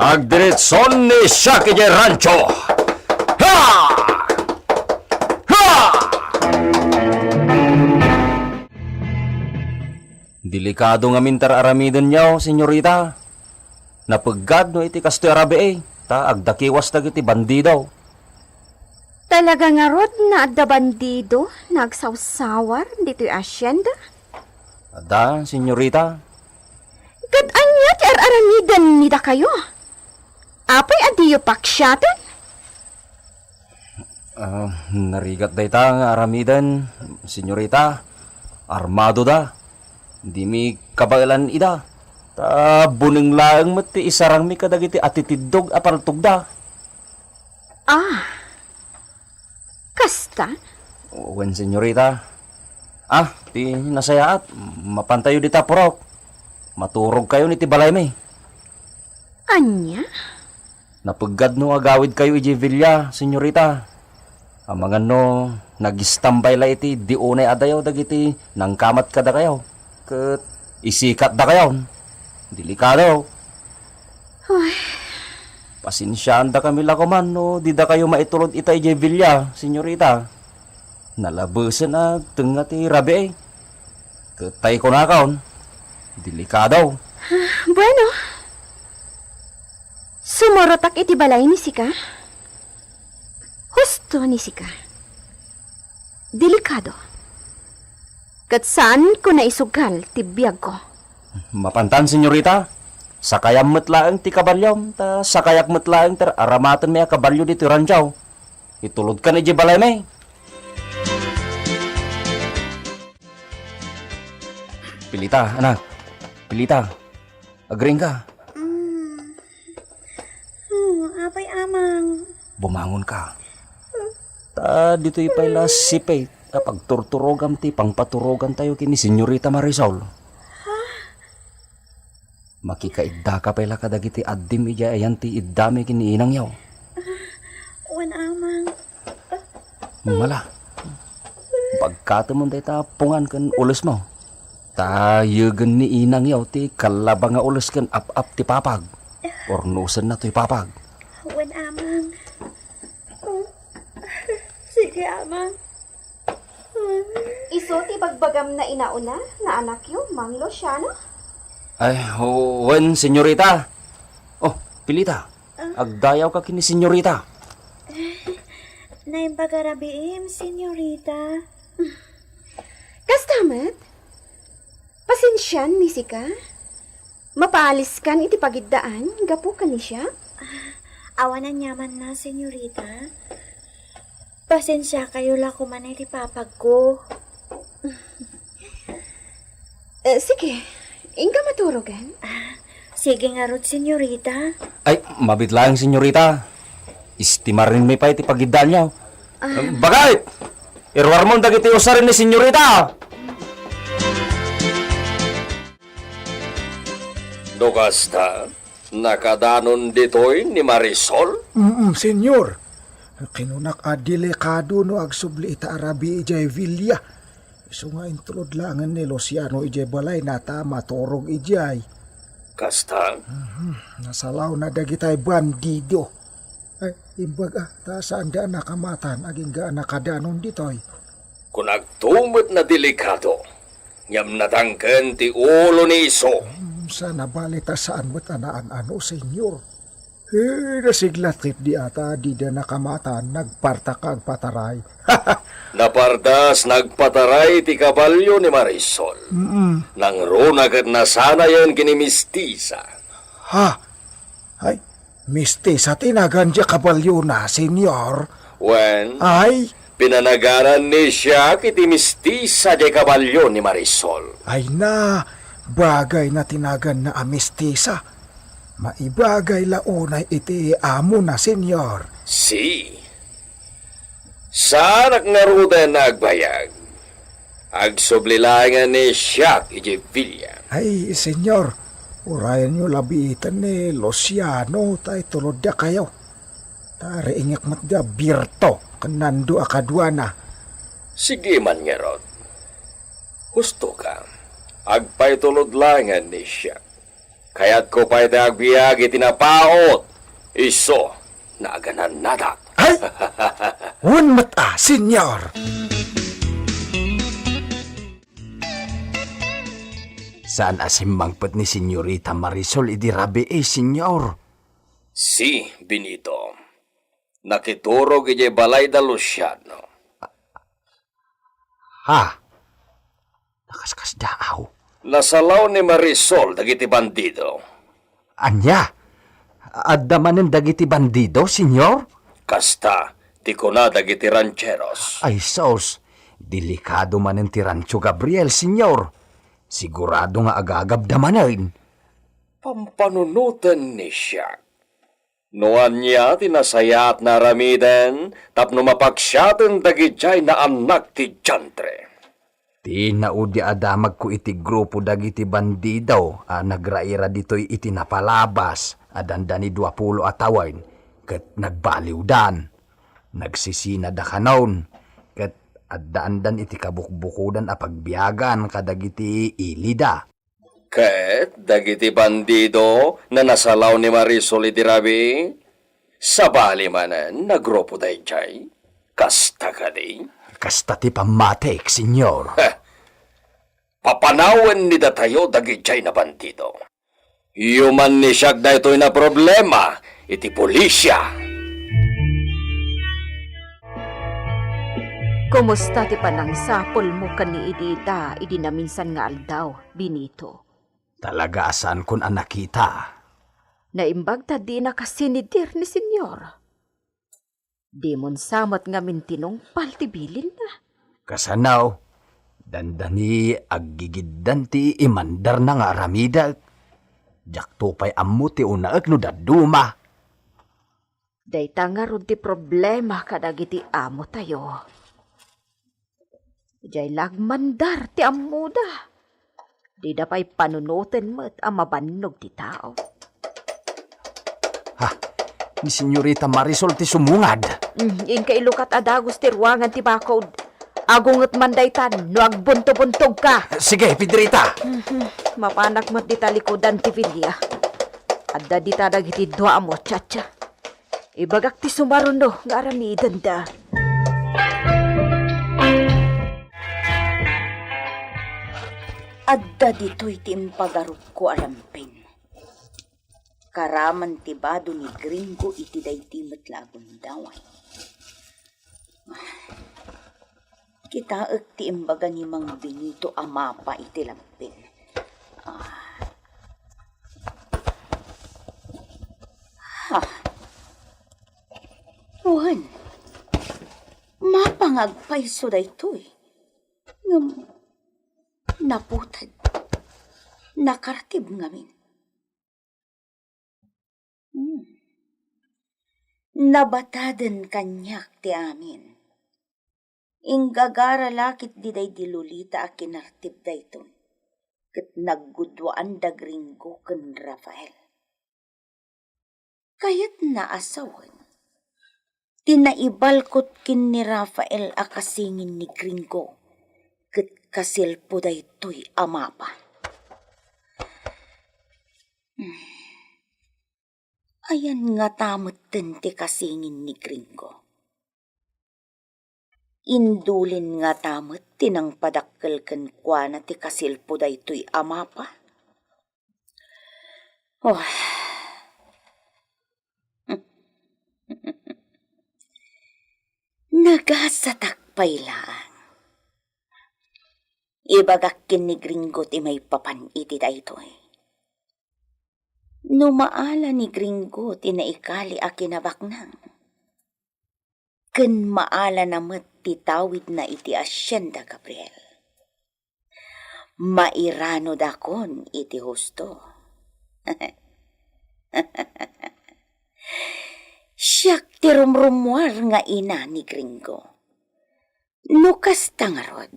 Agdiritson ni siak idiay rancho. Ha! Ha! Delikado ngamin ti ar-aramidenyo, senyorita. Napeggad no iti kastoy a rabii, ta agdakiwas dagiti bandido. Talaga ngarud nga adda bandido nga agsawsawar ditoy asienda? Adda, senyorita. Ket ania ti ar-aramiden ni dakayo? Apay a diyo paksiaten? Ah, narigat dayta nga aramiden, senyorita. Armadoda. Dimi kabaelan ida. Ta buneng laeng met ti isarangmi kadagiti atitiddog a paltogda. Ah, kasta? Wen, senyorita. Ah, ti nasayaat, mapantayo dita purok. Maturogkayon iti balaymi. Ania? Napeggad no agawidkayo idiay villa, senyorita. Amangan no nagistambay la iti idi unay a dayaw dagiti nangkamat kadakayo, ket isikatdakayon. Delikado. Uy. Pasensiaandakami la koman no didakayo maitulod ita idiay villa, senyorita. Nalabesen a tengnga ti rabii. Ket tay kunakon, delikado. Bueno. Sumurotak iti balay ni sika. Husto ni sika. Delikado. Ket saanko naisugal ti biagko. Mapantan, senyorita. Sakayam met laeng ti kabaliom, ta sakayak met laeng ti ar-aramatenmi a kabalio ditoy rancho. Itulodkan idiay balaymi. Pilita, anak. Pilita. Agriingka. Mm. Oh, apay, amang. Bumangonka. Ta ditoy pay la sipay a pagturturogam ti pangpaturogantayo ken ni Senyorita Marisol. Ha? Makikaiddaka pay la kadagiti addim idiay ayan ti iddami ken ni inangyo. Wen, amang. Mala. Bagkatemon dayta pungan ken ulesmo. Ta yegen ni inangyo ti kallaba nga ules ken ap-ap ti papag. Urnosenna toy papag. Wen, amang. Sige, amang. Isu ti bagbagam nga inauna nga anakyo, Mang Luciano? Ay, wen, senyorita. Oh, Pilita. Ah? Agdayawka ken ni senyorita. Naimbag a rabiim, senyorita. Kasta met? Pasensian ni sika? Mapaaliskan iti pagiddaan gapu ken ni siak? Awan aniamanna, senyorita. Pasensiakayo la koman iti papagko. Eh, sige. Inka maturogan? Ah, sige ngarud, senyorita. Ay, mabiit laeng, senyorita. Istimarenmi pay ti pagiddaanyo. Ah. Bagay! Iruarmon dagiti usarin ni senyorita! No kasta, nakadanon ditoy ni Marisol? Mm, senyor. Kinunak a delikado no agsubli ita a rabii idiay villa. Isu nga intulod laengen ni Luciano idiay balayna ta maturog idiay. Kasta? Mhm. Nasalawna dagitay bandido. Ay, imbag a, ta saanda a nakamatan agingga a nakadanon ditoy. Kunakto met nga delikado, ngem nadangken ti ulo ni isu. Hmm, sana bali ta saan met a naan-ano, senyor. Eh, nasiglat ketdi a ta dida nakamatan, nagparta ka agpataray. Napardas, nagpataray ti kabalio ni Marisol. Mm-mm. Nangruna ket nasanayen ken ni Mistisa. Ha? Ay, Mistisa ti nagan diay kabaliona, senyor. Wen? Ay, Pinanaganan ni Siak iti mistisa diay kabalio ni Marisol. Ay na, bagay na ti naganna a mistisa. Maibagay la unay iti amo na, Senyor. Si. Saanak ngaruden a agbayag. Agsubli laengen ni Siak iti villa. Ay, Senyor, urayenyo labiten ni Luciano ta itulod dakayo. Ta riingek met nga birto ken nando a kaduana. Sige man ngarud. Husto ka. Agpaitulod laengen ni Siak. Kayatko pay ti agbiag iti napaut. Isu, naganannadak. Ay! Wen met a, Senyor! Saan a simmangpet ni Senyorita Marisol idi rabii, Senyor? Si, Benito. Nakiturog idiay balay da Luciano. Ha? Nakaskasdaaw. Nasalaw ni Marisol dagiti bandido. Ania? Adda manen dagiti bandido, Senyor? Kasta, ti kuna dagiti rancheros. Ay sus, delikado manen ti Rancho Gabriel, Senyor. Sigurado nga agagabda manen. Pampanunoten ni Siak. No ania ti nasayaat nga aramiden tapno mapaksiaten dagidiay naannak ti diantre. Ti naudi a damagko iti grupo dagiti bandido a nagraira ditoy iti napalabas a dandani dua pulo a tawen ket nagbaliwdan. Nagsisinada kanon ket addaandan iti kabukbukodan a pagbiagan kadagiti ilida. Ket dagiti bandido nga nasalaw ni Marisol iti rabii, sabali manen nga grupo daydiay. Kasta kadi? Kasta ti pammatik, Senyor. Heh. Papanawen ni datayo dagidiay nga bandido. Yuman ni Siak daytoy nga problema iti pulisia. Kumusta ti panangsapulmo ken ni Edita idi naminsan nga aldaw, Benito? Talaga a saankon a nakita. Naimbag ta dina kasinidir ni Senyor. Dimon sa met ngamin tinungpal ti bilinna. Kasano? Dandani aggigiddan ti imandarna nga aramidek. Diakto pay ammo ti unaek no dadduma. Dayta ngarud ti problema kadagiti amotayo. Diay la agmandar ti ammoda. Dida pay panunoten met a mabannog ti tao. Ha, ni Senyorita Marisol ti sumungad. Mm, inka ilukat a dagus ti ruangan ti bakod. Agunget man daytan no agbuntobuntogka. Sige, Pedrita. Mhm, mapanak met dita likudan ti villa. Adda dita dagiti dua a muchacha. Ibagak ti sumaruno nga aramidenda. Adda ditoy ti impagarupko a lampin. Karaman ti bado ni Gringo iti daydi met la a gundaway. Kitaek ti imbaga ni Mang Benito a mapa iti lampin. Ah. Ha. Wen, mapa nga agpayso daytoy. Ngem naputed, nakartib ngamin. Hmm. Nabataden kaniak ti amin. Inggagara la ketdi daydi Lolita a kinartib daytoy, ket nagguduaan da Gringo ken Rafael. Kayatna a sawen ti naibalkot ken ni Rafael a kasingin ni Gringo ket kasilpo daytoy a mapa. Hmm. Ayan ngata metten ti kasingin ni Gringo? Indulin ngata met ti nangpadakkel kenkuana ti kasilpo daytoy a mapa? Oh. Nagasatak pay laeng. Ibagak ken ni Gringo ti maipapan iti daytoy. No maala ni Gringo ti naikali a kinabaknang, ken maalana met ti tawidna iti Hacienda Gabriel. Mairanudakon iti husto. Siak ti rumrummuar nga ina ni Gringo. No kasta ngarud,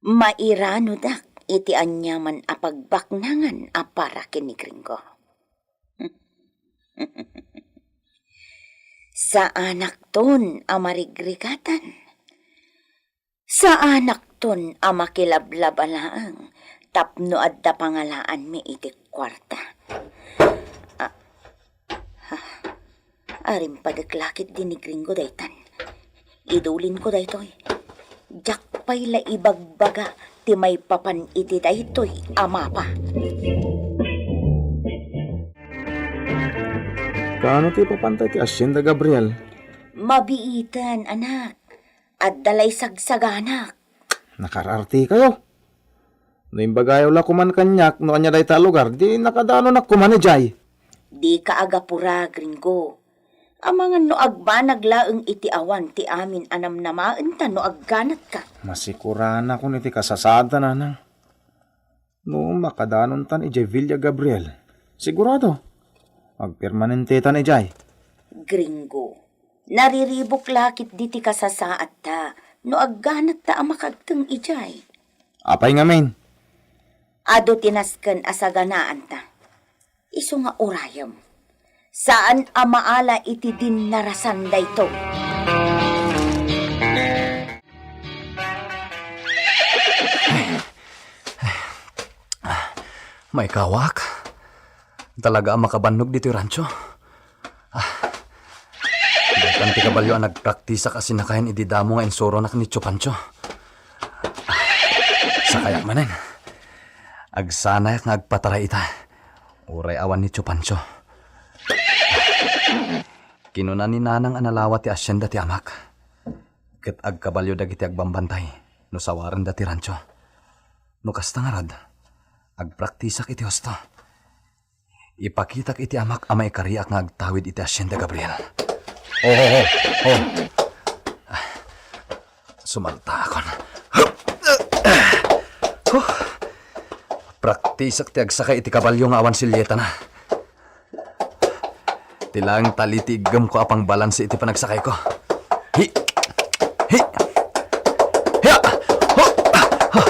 mairanudak iti aniaman a pagbaknangan a para ken ni Gringo. Saanakton a marigrigatan. Saanakton a makilablaba laeng tapno adda pangalaanmi iti kuarta. A-, ha, arimpadek la ketdi ni Gringo daytan. Idulinko daytoy. Diak pay la ibagbaga ti maipapan iti daytoy a mapa. Kaano ti ipapanta iti Hacienda Gabriel? Mabiiten, anak. Adda lay sagsaganak. Nakarartikayo. No imbagayo la koman kaniak no ania dayta a lugar, di nakadanonak koman idiay. Dika agapura, Gringo. Amangan no agbanag laeng iti awan ti amin a namnamaenta no agganatka. Masikuranakon iti kasasaadta, nanang. No makadanontan idiay Villa Gabriel, sigurado, agpermanentetan idiay. Gringo, nariribuk la ketdi ti kasasaadta no agganatta a makagteng idiay. Apay ngamin? Adu ti nasken a saganaanta. Isu nga urayem. Saan a maala iti dinnarasan daytoy. Maikawak. Talaga a makabannog ditoy rancho. Ah. Daytan ti kabalio a nagpraktisak a sinakayan idi damo nga insuronak ni Tio Pancho. Ah. Sakayak manen. Agsanayak nga agpataray ita. Uray awan ni Tio Pancho. Kinuna ni Nanang a nalawa ti hacienda ti amak. Ket agkabalio dagiti agbambantay no sawarenda ti rancho. No kasta ngarud, agpraktisak iti husto. Ipakitak iti amak a maikariak nga agtawid iti Hacienda Gabriel. Oh, oh, oh, oh. Sumaltaakon. Huh. Praktisak ti agsakay iti kabalio nga awan silyetana. Ti laeng tali ti iggemko a pangbalanse iti panagsakayko. Hi! Hi! Hiya! Ho! Ho!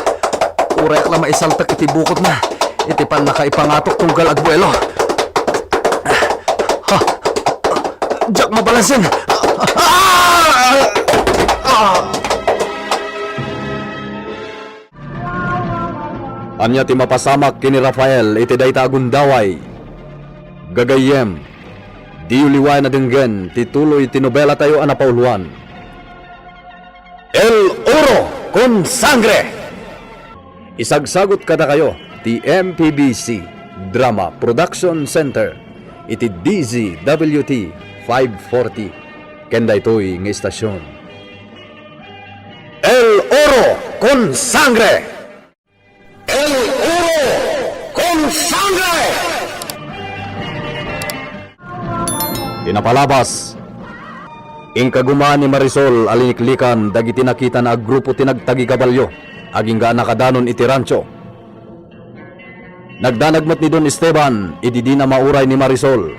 Uray ak la maisaltek iti bukodna iti pannakaipangatok tunggal agbuelo. Ha! Diak mabalansen! Ah! Ah! Ania ti mapasamak ken ni Rafael iti dayta a gundaway? Gagayyem, diyo liwaen a denggen ti tuloy ti nobelatayo a napauloan, El Oro con Sangre! Isagsagut kadakayo ti M P B C Drama Production Center iti D Z W T five forty ken daytoy nga istasion. El Oro con Sangre! El Oro con Sangre! Ti napalabas, inkaguma ni Marisol a liniklikan dagiti nakitana a grupo ti nagtagikabalio agingga a nakadanon iti rancho. Nagdanag met ni Don Esteban idi dina mauray ni Marisol.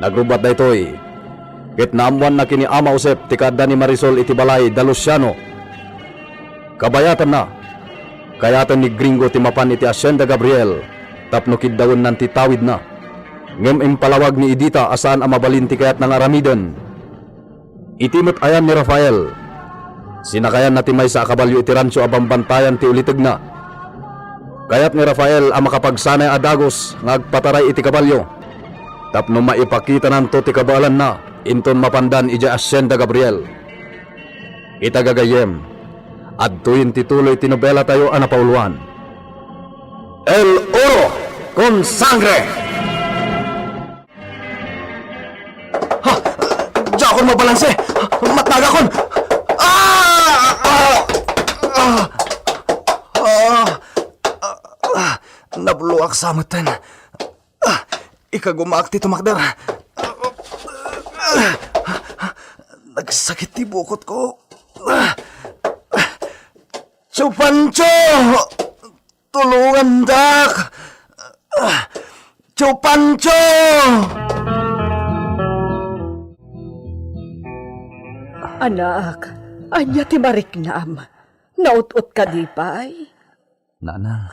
Nagrubbat daytoy, ket naammoanna ken ni Ama Josep ti kaadda ni Marisol iti balay da Luciano. Kabayatanna, kayaten ni Gringo ti mapan iti Hacienda Gabriel tapno kiddawennan ti tawidna. Ngem impalawag ni Edita a saan a mabalin ti kayatna nga aramiden. Iti met ayan ni Rafael, sinakayanna ti maysa a kabalio iti rancho a bambantayan ti ulitegna. Kayat ni Rafael a makapagsanay a dagus nga agpataray iti kabalio tapno maipakitananto ti kabaelanna inton mapandan idiay Hacienda Gabriel. Ita gagayyem, adtoyen ti tuloy ti nobelatayo a napauloan, El Oro con Sangre! Ha! Diakon mabalanse! Matnagakon! Ah! Ah! Ah! Ah! Ah! Nabloak sa metten. Ah! Ikagumaak ti tumakder. Nagsakit ti bukotko. Ah! Tio Pancho! Tulongandak! Ah! Tio Pancho! Anak, ania ti mariknam? Naut-ot kadi pay? Nanang.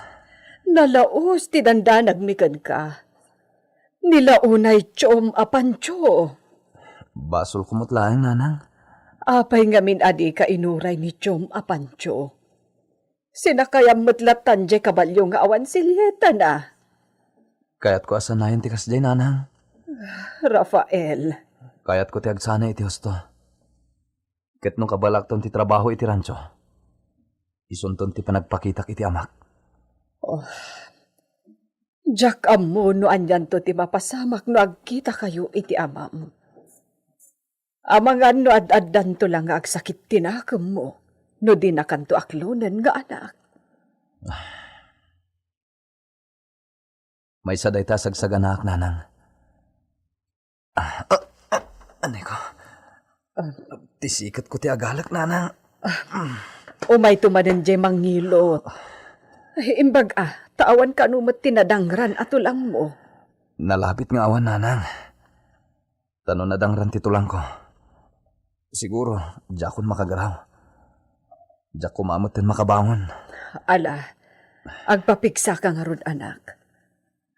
Nalaus ti dandanagmi kenka. Ni la unay tiom a Pancho. Basolko met laeng, Nanang. Apay ngamin a dika inuray ni tiom a Pancho? Sinakayam met latta diay kabalio nga awan silietana. Kayatko a sanayen ti kasdiay, Nanang. Rafael. Kayatko ti agsana iti husto. Ket no kabalakton ti trabaho iti rancho, isunton ti panagpakitak iti amak. Oh, diak ammo no anianto ti mapasamak no agkitakayo iti amam. Amangan no ad-addanto la nga agsakit ti nakemmo no dinakanto aklonen nga anak. Maysa dayta a sagsaganaak, Nanang. Ah, ah, ah, anay ko. Ah. Ti siketko ti agalek, Nanang. Umayto manen diay mangilot. Ay, imbag a, ta awan kano met ti nadangran a tulangmo. Nalabit nga awan, Nanang. Ta no nadangran ti tulangko, siguro, diakon makagaraw. Diak koma metten makabangon. Ala, agpapigsaka ngarud, anak.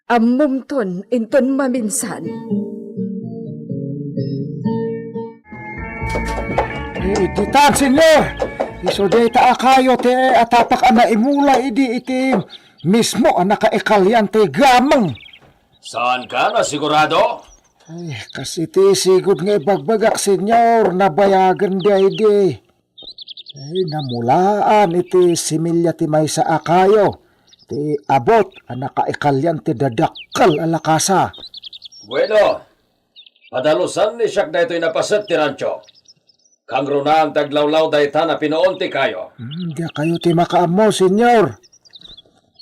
Ammomton inton maminsan. Eh, ditan, Senyor! Isu dayta a kayo ti atapak a naimula idi iti mismo a nakaikalian ti gameng. Saanka nasigurado? Ay, kas iti sigud nga ibagbagak, Senyor, nabayagen daydi. Ay, namulaan iti similya ti maysa a kayo, ti abut a nakaikalian ti dadakkel a lakasa. Bueno, padalusan ni siak daytoy napaset ti rancho. Kangrunaan ti aglawlaw dayta a pinuon ti kayo. Hmm, dakayo ti makaammo, Senyor.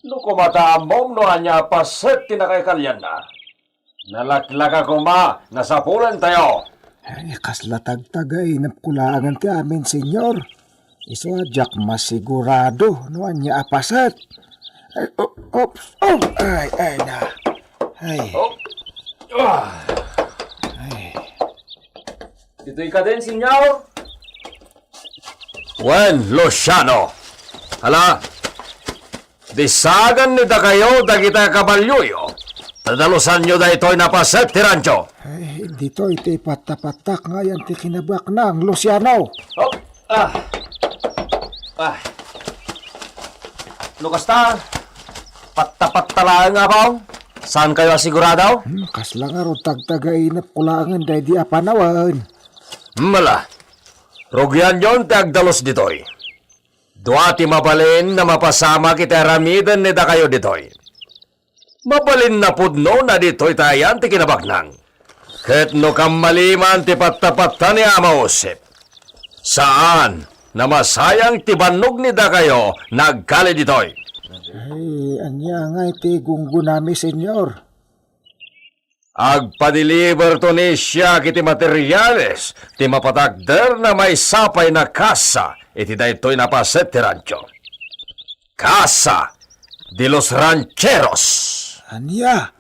No koma ta ammom no ania a paset ti nakaikalianna, nalaklaka koma, nasapulantayo. Ay, kasla tagtagainepko laengen ti amin, Senyor. Isu a diak masigurado no ania a paset. Ay, o-, oops. Oh, ay, ay, na. Ay. Oh. Ah. Ay. Ditoy ka din, Senyor? Wen, Luciano. Hala, disagan ni dakayo dagiti kabalioyo. Tadalusanyo daytoy napaset ti rancho. Ay, ditoy ti pattapattak nga ayan ti kinabaknang, Luciano. Oh, ah. Ah. No kasta, pattapatta laeng, Apo. Saankayo a sigurado? Hmm, kasla ngarud tagtagainepko laengen daydi a panawen. Mala, rugianyon ti agdalus ditoy. Dua ti mabalin a mapasamak iti aramiden ni dakayo ditoy. Mabalin a pudno na ditoy ta ayan ti kinabaknang. Ket no kammaliman ti pattapatta ni Ama Josep, saan, namasayang ti bannog ni dakayo nagkali ditoy. Ay, ania ngay ti gunggonami, Senyor? Agpadeliberto ni siak iti materiales ti mapatakder na maysa pay a kasa iti daytoy napaset ti rancho. Kasa de los Rancheros. Ania?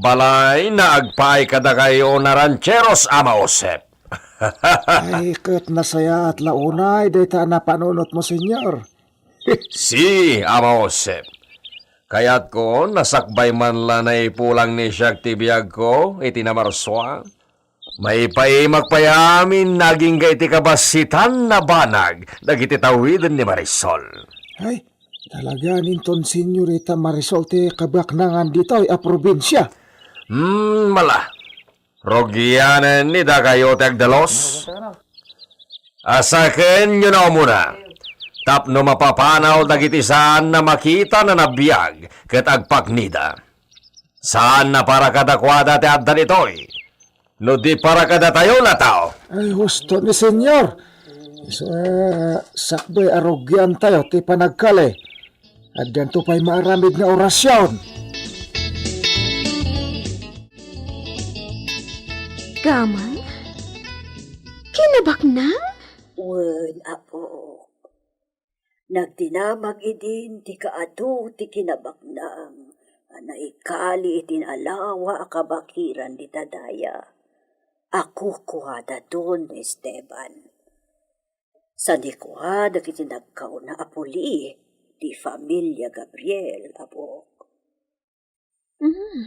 Balay na agpaay kadakayo a rancheros, Ama Josep. Ay, ket nasayaat la unay dayta a napanunotmo, Senyor. Si, Ama Josep. Kayatko, nasakbay man la naipulang ni siak ti biagko iti namarsua. Maipaimak pay amin nga agingga iti kabassitan a banag dagiti tawiden ni Marisol. Ay, talaga ninton, Senyorita Marisol ti kabaknangan ditoy a probinsia. Hmm, mala. Rugianen ni dakayo ti agdalus. Asakenyo na umuna, tapno mapapanaw dagiti saan a makita a nabiag ket agpaknida. Saan a para kadakuada ti adda ditoy, no di para kadatayo a tao. Ay, husto ni Senyor. Isu, eh, sakbay a rugiantayo ti panagkali. Addanto pay maaramid nga orasion. Gamay? Kinabaknang? Wen, Apo. Nagdinamag idin ti kaadu ti kinabaknang a naikali iti inalawa a kabakiran dita daya a kukuada don ni Esteban. Sanikua dagiti nagkauna a puli ti familia Gabriel, Apo. Mm.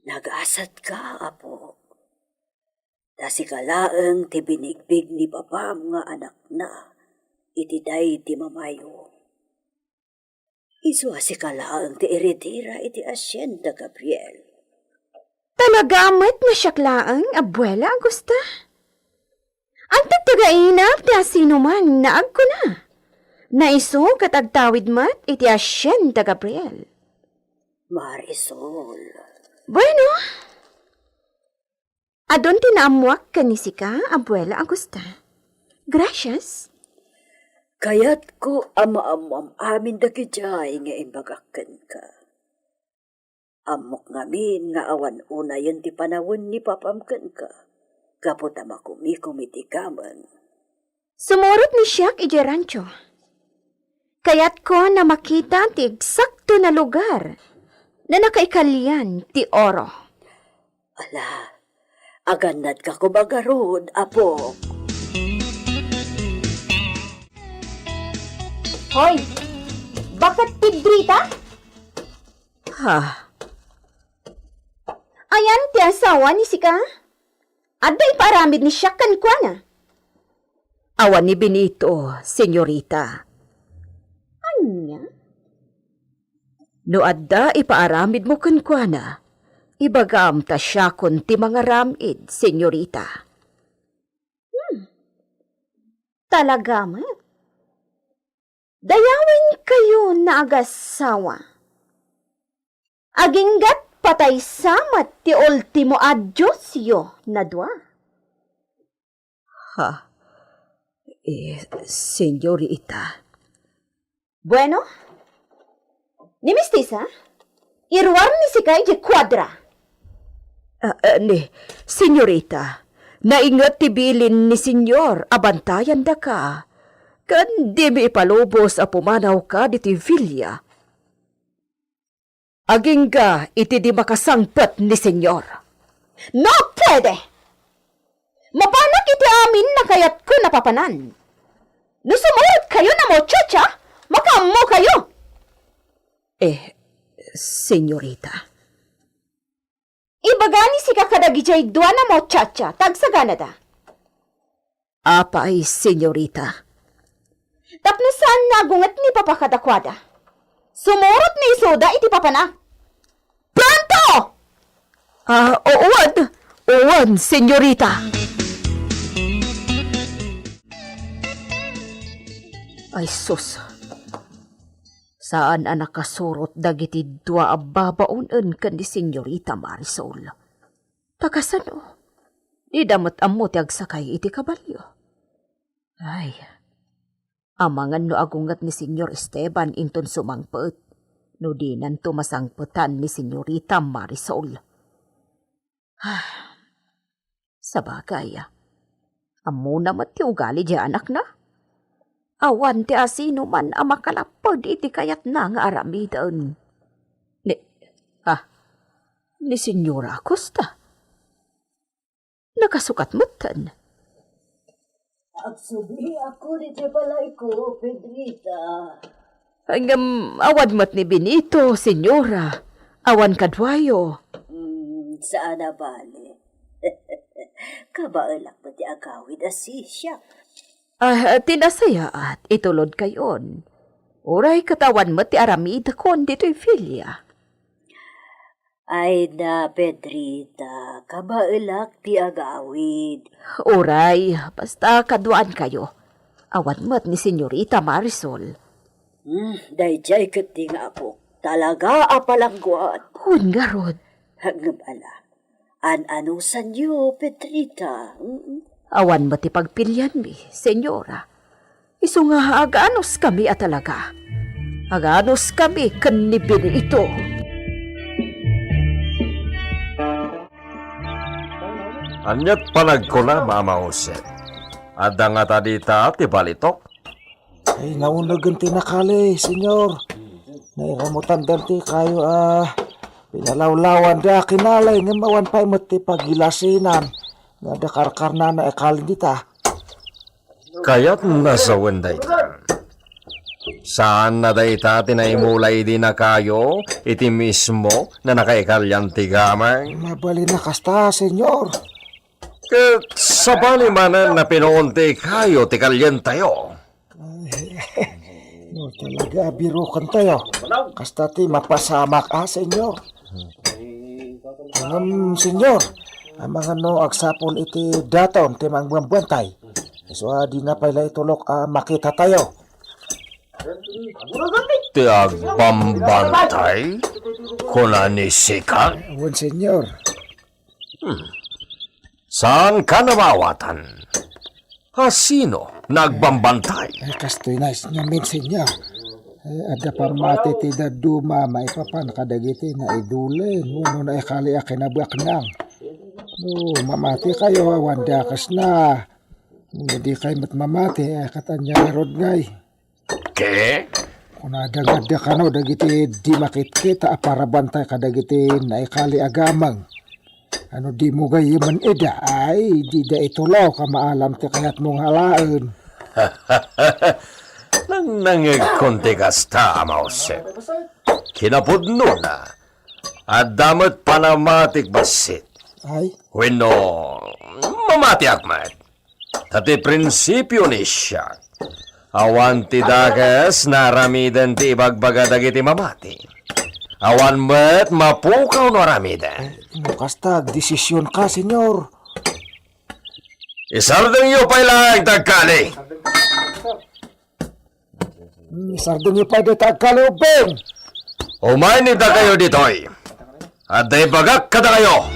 Nagasatka, Apo. Ta sika laeng ti binigbig ni babam nga anakna iti daydi mamayo. Isu a sika laeng ti eredera iti asienda, Gabriel. Talaga met nga siak laeng, Abuela Augusta? Anted ti againak ti asinoman nga agkuna. Naisu ket agtawid met iti asienda, Gabriel. Marisol. Bueno, adun ti naammuak ken ni sika, Abuela Augusta. Gracias. Kayatko a maammoam amin dagidiay nga imbagak kenka. Ammok ngamin nga awan unayen ti panawen ni papam kenka, gapu ta makumikom iti gameng. Sumurot ni siak idiay rancho. Kayatko a makita ti eksakto a lugar nga nakaikalian ti oro. Ala, agannadka koma ngarud, Apo. Hoy, baket Pedrita? Ha? Ayan ti asawa ni sika? Adda ipaaramid ni siak kenkuana? Awan ni Benito, senyorita. Ania? No adda ipaaramidmo kenkuana, ibagam ta siakon ti mangaramid, senyorita. Hmm. Talaga met? Dayawenkayo nga agassawa. Aginggat pataysa met ti ultimo a diosyo nga dua. Ha? Eh, senyorita. Bueno? Ni Mistisa? Iruar ni sika idiay kuadra. Ah, ah, ni, senyorita, nainget ti bilin ni Senyor a bantayandaka, ken dimi ipalubos a pumanawka ditoy villa. Agingga iti di makasangpet ni Senyor. No puede! Mapanak iti amin a kayatko a papanan. No sumurotkayo nga muchacha, makaammokayo. Eh, senyorita. Ibaga ni sika kadagidiay dua a muchacha, ta agsaganada. Apay, senyorita. Tapno saan nga agunget ni papa kadakuada. Sumurot nga isuda iti papana. Pronto! Ah, o-, uwan! Uwan, senyorita! Ay, sus. Saan a nakasurot dagiti dua a babaonen ken ni Senyorita Marisol. Ta kasano? Dida met ammo ti agsakay iti kabalio. Ay, amangan no agunget ni Senyor Esteban inton sumangpet, no dinanto masangpetan ni Senyorita Marisol. Ah, sabagay, ammona met ti ugali diay anakna. Awan ti asinoman a makalapped iti kayatna nga aramiden. Ni, ah, ni Senyora Acosta. Nakasukat metten. Agsubli ako iti balayko, Pedrita. Ngem awan met ni Benito, Senyora. Awan kaduayo. Hmm, saan a bale. Kabaelak met ti agawid a sisiak. Ah, ti nasayaat, itulodkayon. Uray ket awan met ti aramidkon ditoy villa. Ay na, Pedrita, kabaelak ti agawid. Uray, basta kaduaankayo. Awan met ni Senyorita Marisol. Hmm, daydiay ketdi nga apok. Talaga a palangguan. Wen ngarud. Ngem ala, an-anusanyo, Pedrita. Mm. Awan met ti pagpilianmi, Senyora. Isu nga aganuskami a talaga. Aganuskami ken ni Benito. Ania't panagkunam, Ama Jose? Adda ngata dita ti balitok? Ay, naunegen ti nakali, Senyor. Nairamutandan ti kayo a pinalawlawanda a kinalay, ngem awan pay met ti pagilasinan nga adda karkarnana a kali dita. Kayatna sawen dayta. Saanna dayta ti naimula idi nakayo iti mismo na nakaikalian ti gameng? Mabalin a kasta, Senyor. Ket sabali manen a pinuon ti kayo ti kalientayo. Ay, no, talaga, birokentayo. Kasta ti mapasamak, a, Senyor. Ngem, Senyor, amangan no agsapul iti daton ti mangbambantay. Isu a dina pay la itulok a makitatayo. Ti agbambantay? Kuna ni Sika? Wen, Senyor. Hmm. Saanka a maawatan? A sino nga agbambantay? Ay, kastoy na, ngamin, Senyor. Ay, adda pammati ti dadduma maipapan kadagiti naidulen wenno naikali a kinabaknang. No, mamatikayo, awan dakesna. No, dikay met mamati, ay, ket ania ngarud ngay? Ket? Kunada nga adda kano dagiti di makitkita a parabantay kadagiti naikali a gameng. Ano dimo gayyemen ida? Ay, dida itulok a maalam ti kayatmo nga alaen. Nangnangegkon ti kasta, Ama Jose. Kinapudnona, adda met panamatik bassit. Ay? Wenno, mamatiak met. Ta ti prinsipio ni siak, awan ti dakes nga aramiden ti ibagbaga dagiti mamati. Awan met mapukaw no aramiden. No kasta, agdesisionka, Senyor. Isardengyo pay laeng ti agkali. Hmm, isardengyo pay dayta agkali, ubbing. Umayni dakayo ditoy. Adda ibagak kadakayo.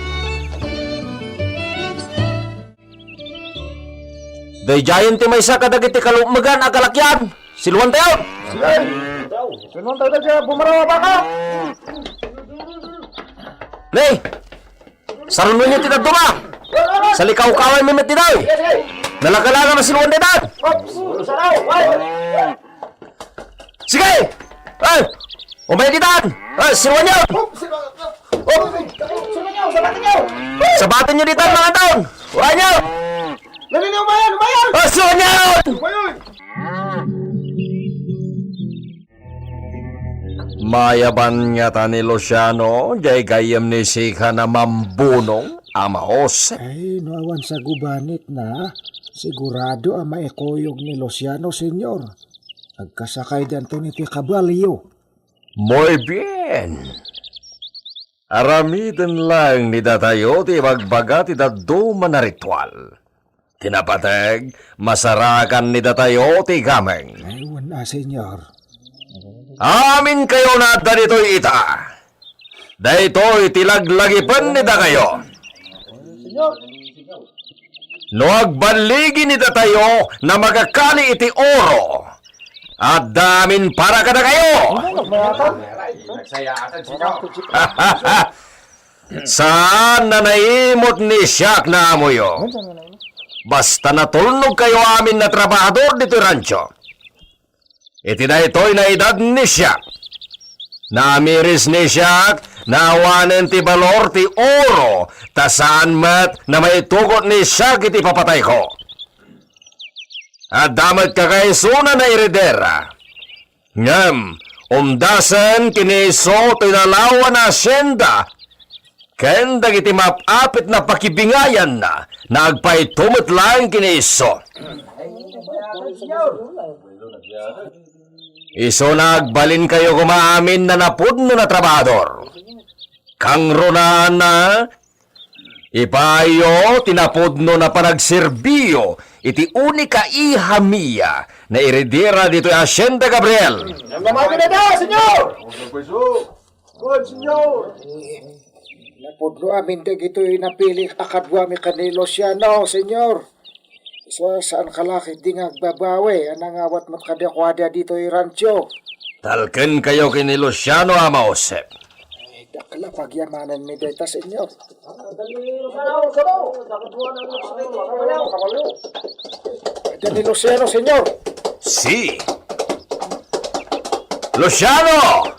Daydiayen ti maysa kadagiti kalukmegan a kalakian. Siluantayon. Siluantayo daydiay bumaraw a baka. Ne, sarunonyo ti dadduma. Salikawkawaymi met ditoy. Nalakalaga masiluan daytan. Sige! Ay! Umay ditan! Ay, siluanyo! Sabatenyo ditan, mga taon! Umayan! Ay, siluanyo! Mayaban ngata ni Luciano, jay gayyem ni Sika a mambunong, Ama Jose. Ay, no awan sagubanitna, sigurado a maikuyog ni Luciano, Senyor. Agkasakaydanton iti kabalio. Muy bien. Aramiden laeng ni datayo ti ibagbaga ti dadduma a ritual. Ti napateg, masarakan ni datayo ti gameng. Ay, wen a, Senyor. Aminkayo nga adda ditoy ita. Daytoy ti laglagipen ni dakayo. No agballigi ni datayo a makakali iti oro, adda amin para kadakayo. Saan a naimut ni siak nga amoyo. Basta natulnogkayo amin a trabahador ditoy rancho. Iti daytoy naidad ni siak, naamiris ni siak a awanen ti balor ti oro, ta saan met a maitugot ni siak iti papatayko. Adda met kakaisuna a eredera. Ngem, umdasen ken ni isu ti nalawan a hasienda, ken dagiti maap-apit a pakibingayanna, nga agpayto met laeng ken ni isu. Isu nga agbalinkayo koma amin a napudno a trabahador. Kangrunaanna, ipaayyo ti napudno a panagserbiyo iti unika iha mia nga eredera ditoy Hacienda Gabriel. Namnamagen dayta, Senyor! Kuan, Senyor! Napudno amin dagitoy napili a kaduami ken ni Luciano, Senyor. Isu a saan ka la ketdi nga agbabawi a nangawat met kadakuada ditoy rancho. Talkenkayo ken ni Luciano, Ama Josep. Ay, dakkel a pagyamananmi dayta, Senyor. Senyor, Senyor! Ni Luciano, Senyor. Si Luciano!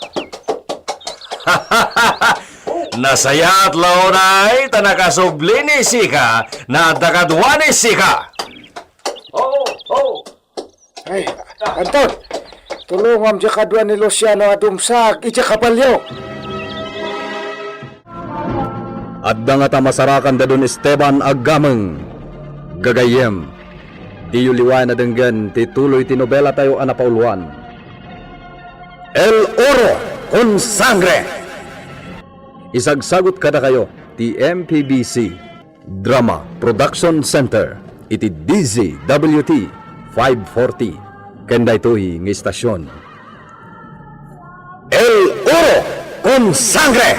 Nasayaat la unay ta nakasubli ni sika, na adda kadua ni sika. Ho, ho! Ay, Anton, tulongam diay kadua ni Luciano a dumsak idiay kabalio. Adda ngata masarakanda don Esteban aggameng. Gagayyem, diyo liwayan a denggen ti tuloy ti nobelatayo a napauluan, El Oro con Sangre. Isagsagut kadakayo ti M P B C Drama Production Center iti D Z W T five forty ken daytoy nga istasyon. El Oro con Sangre!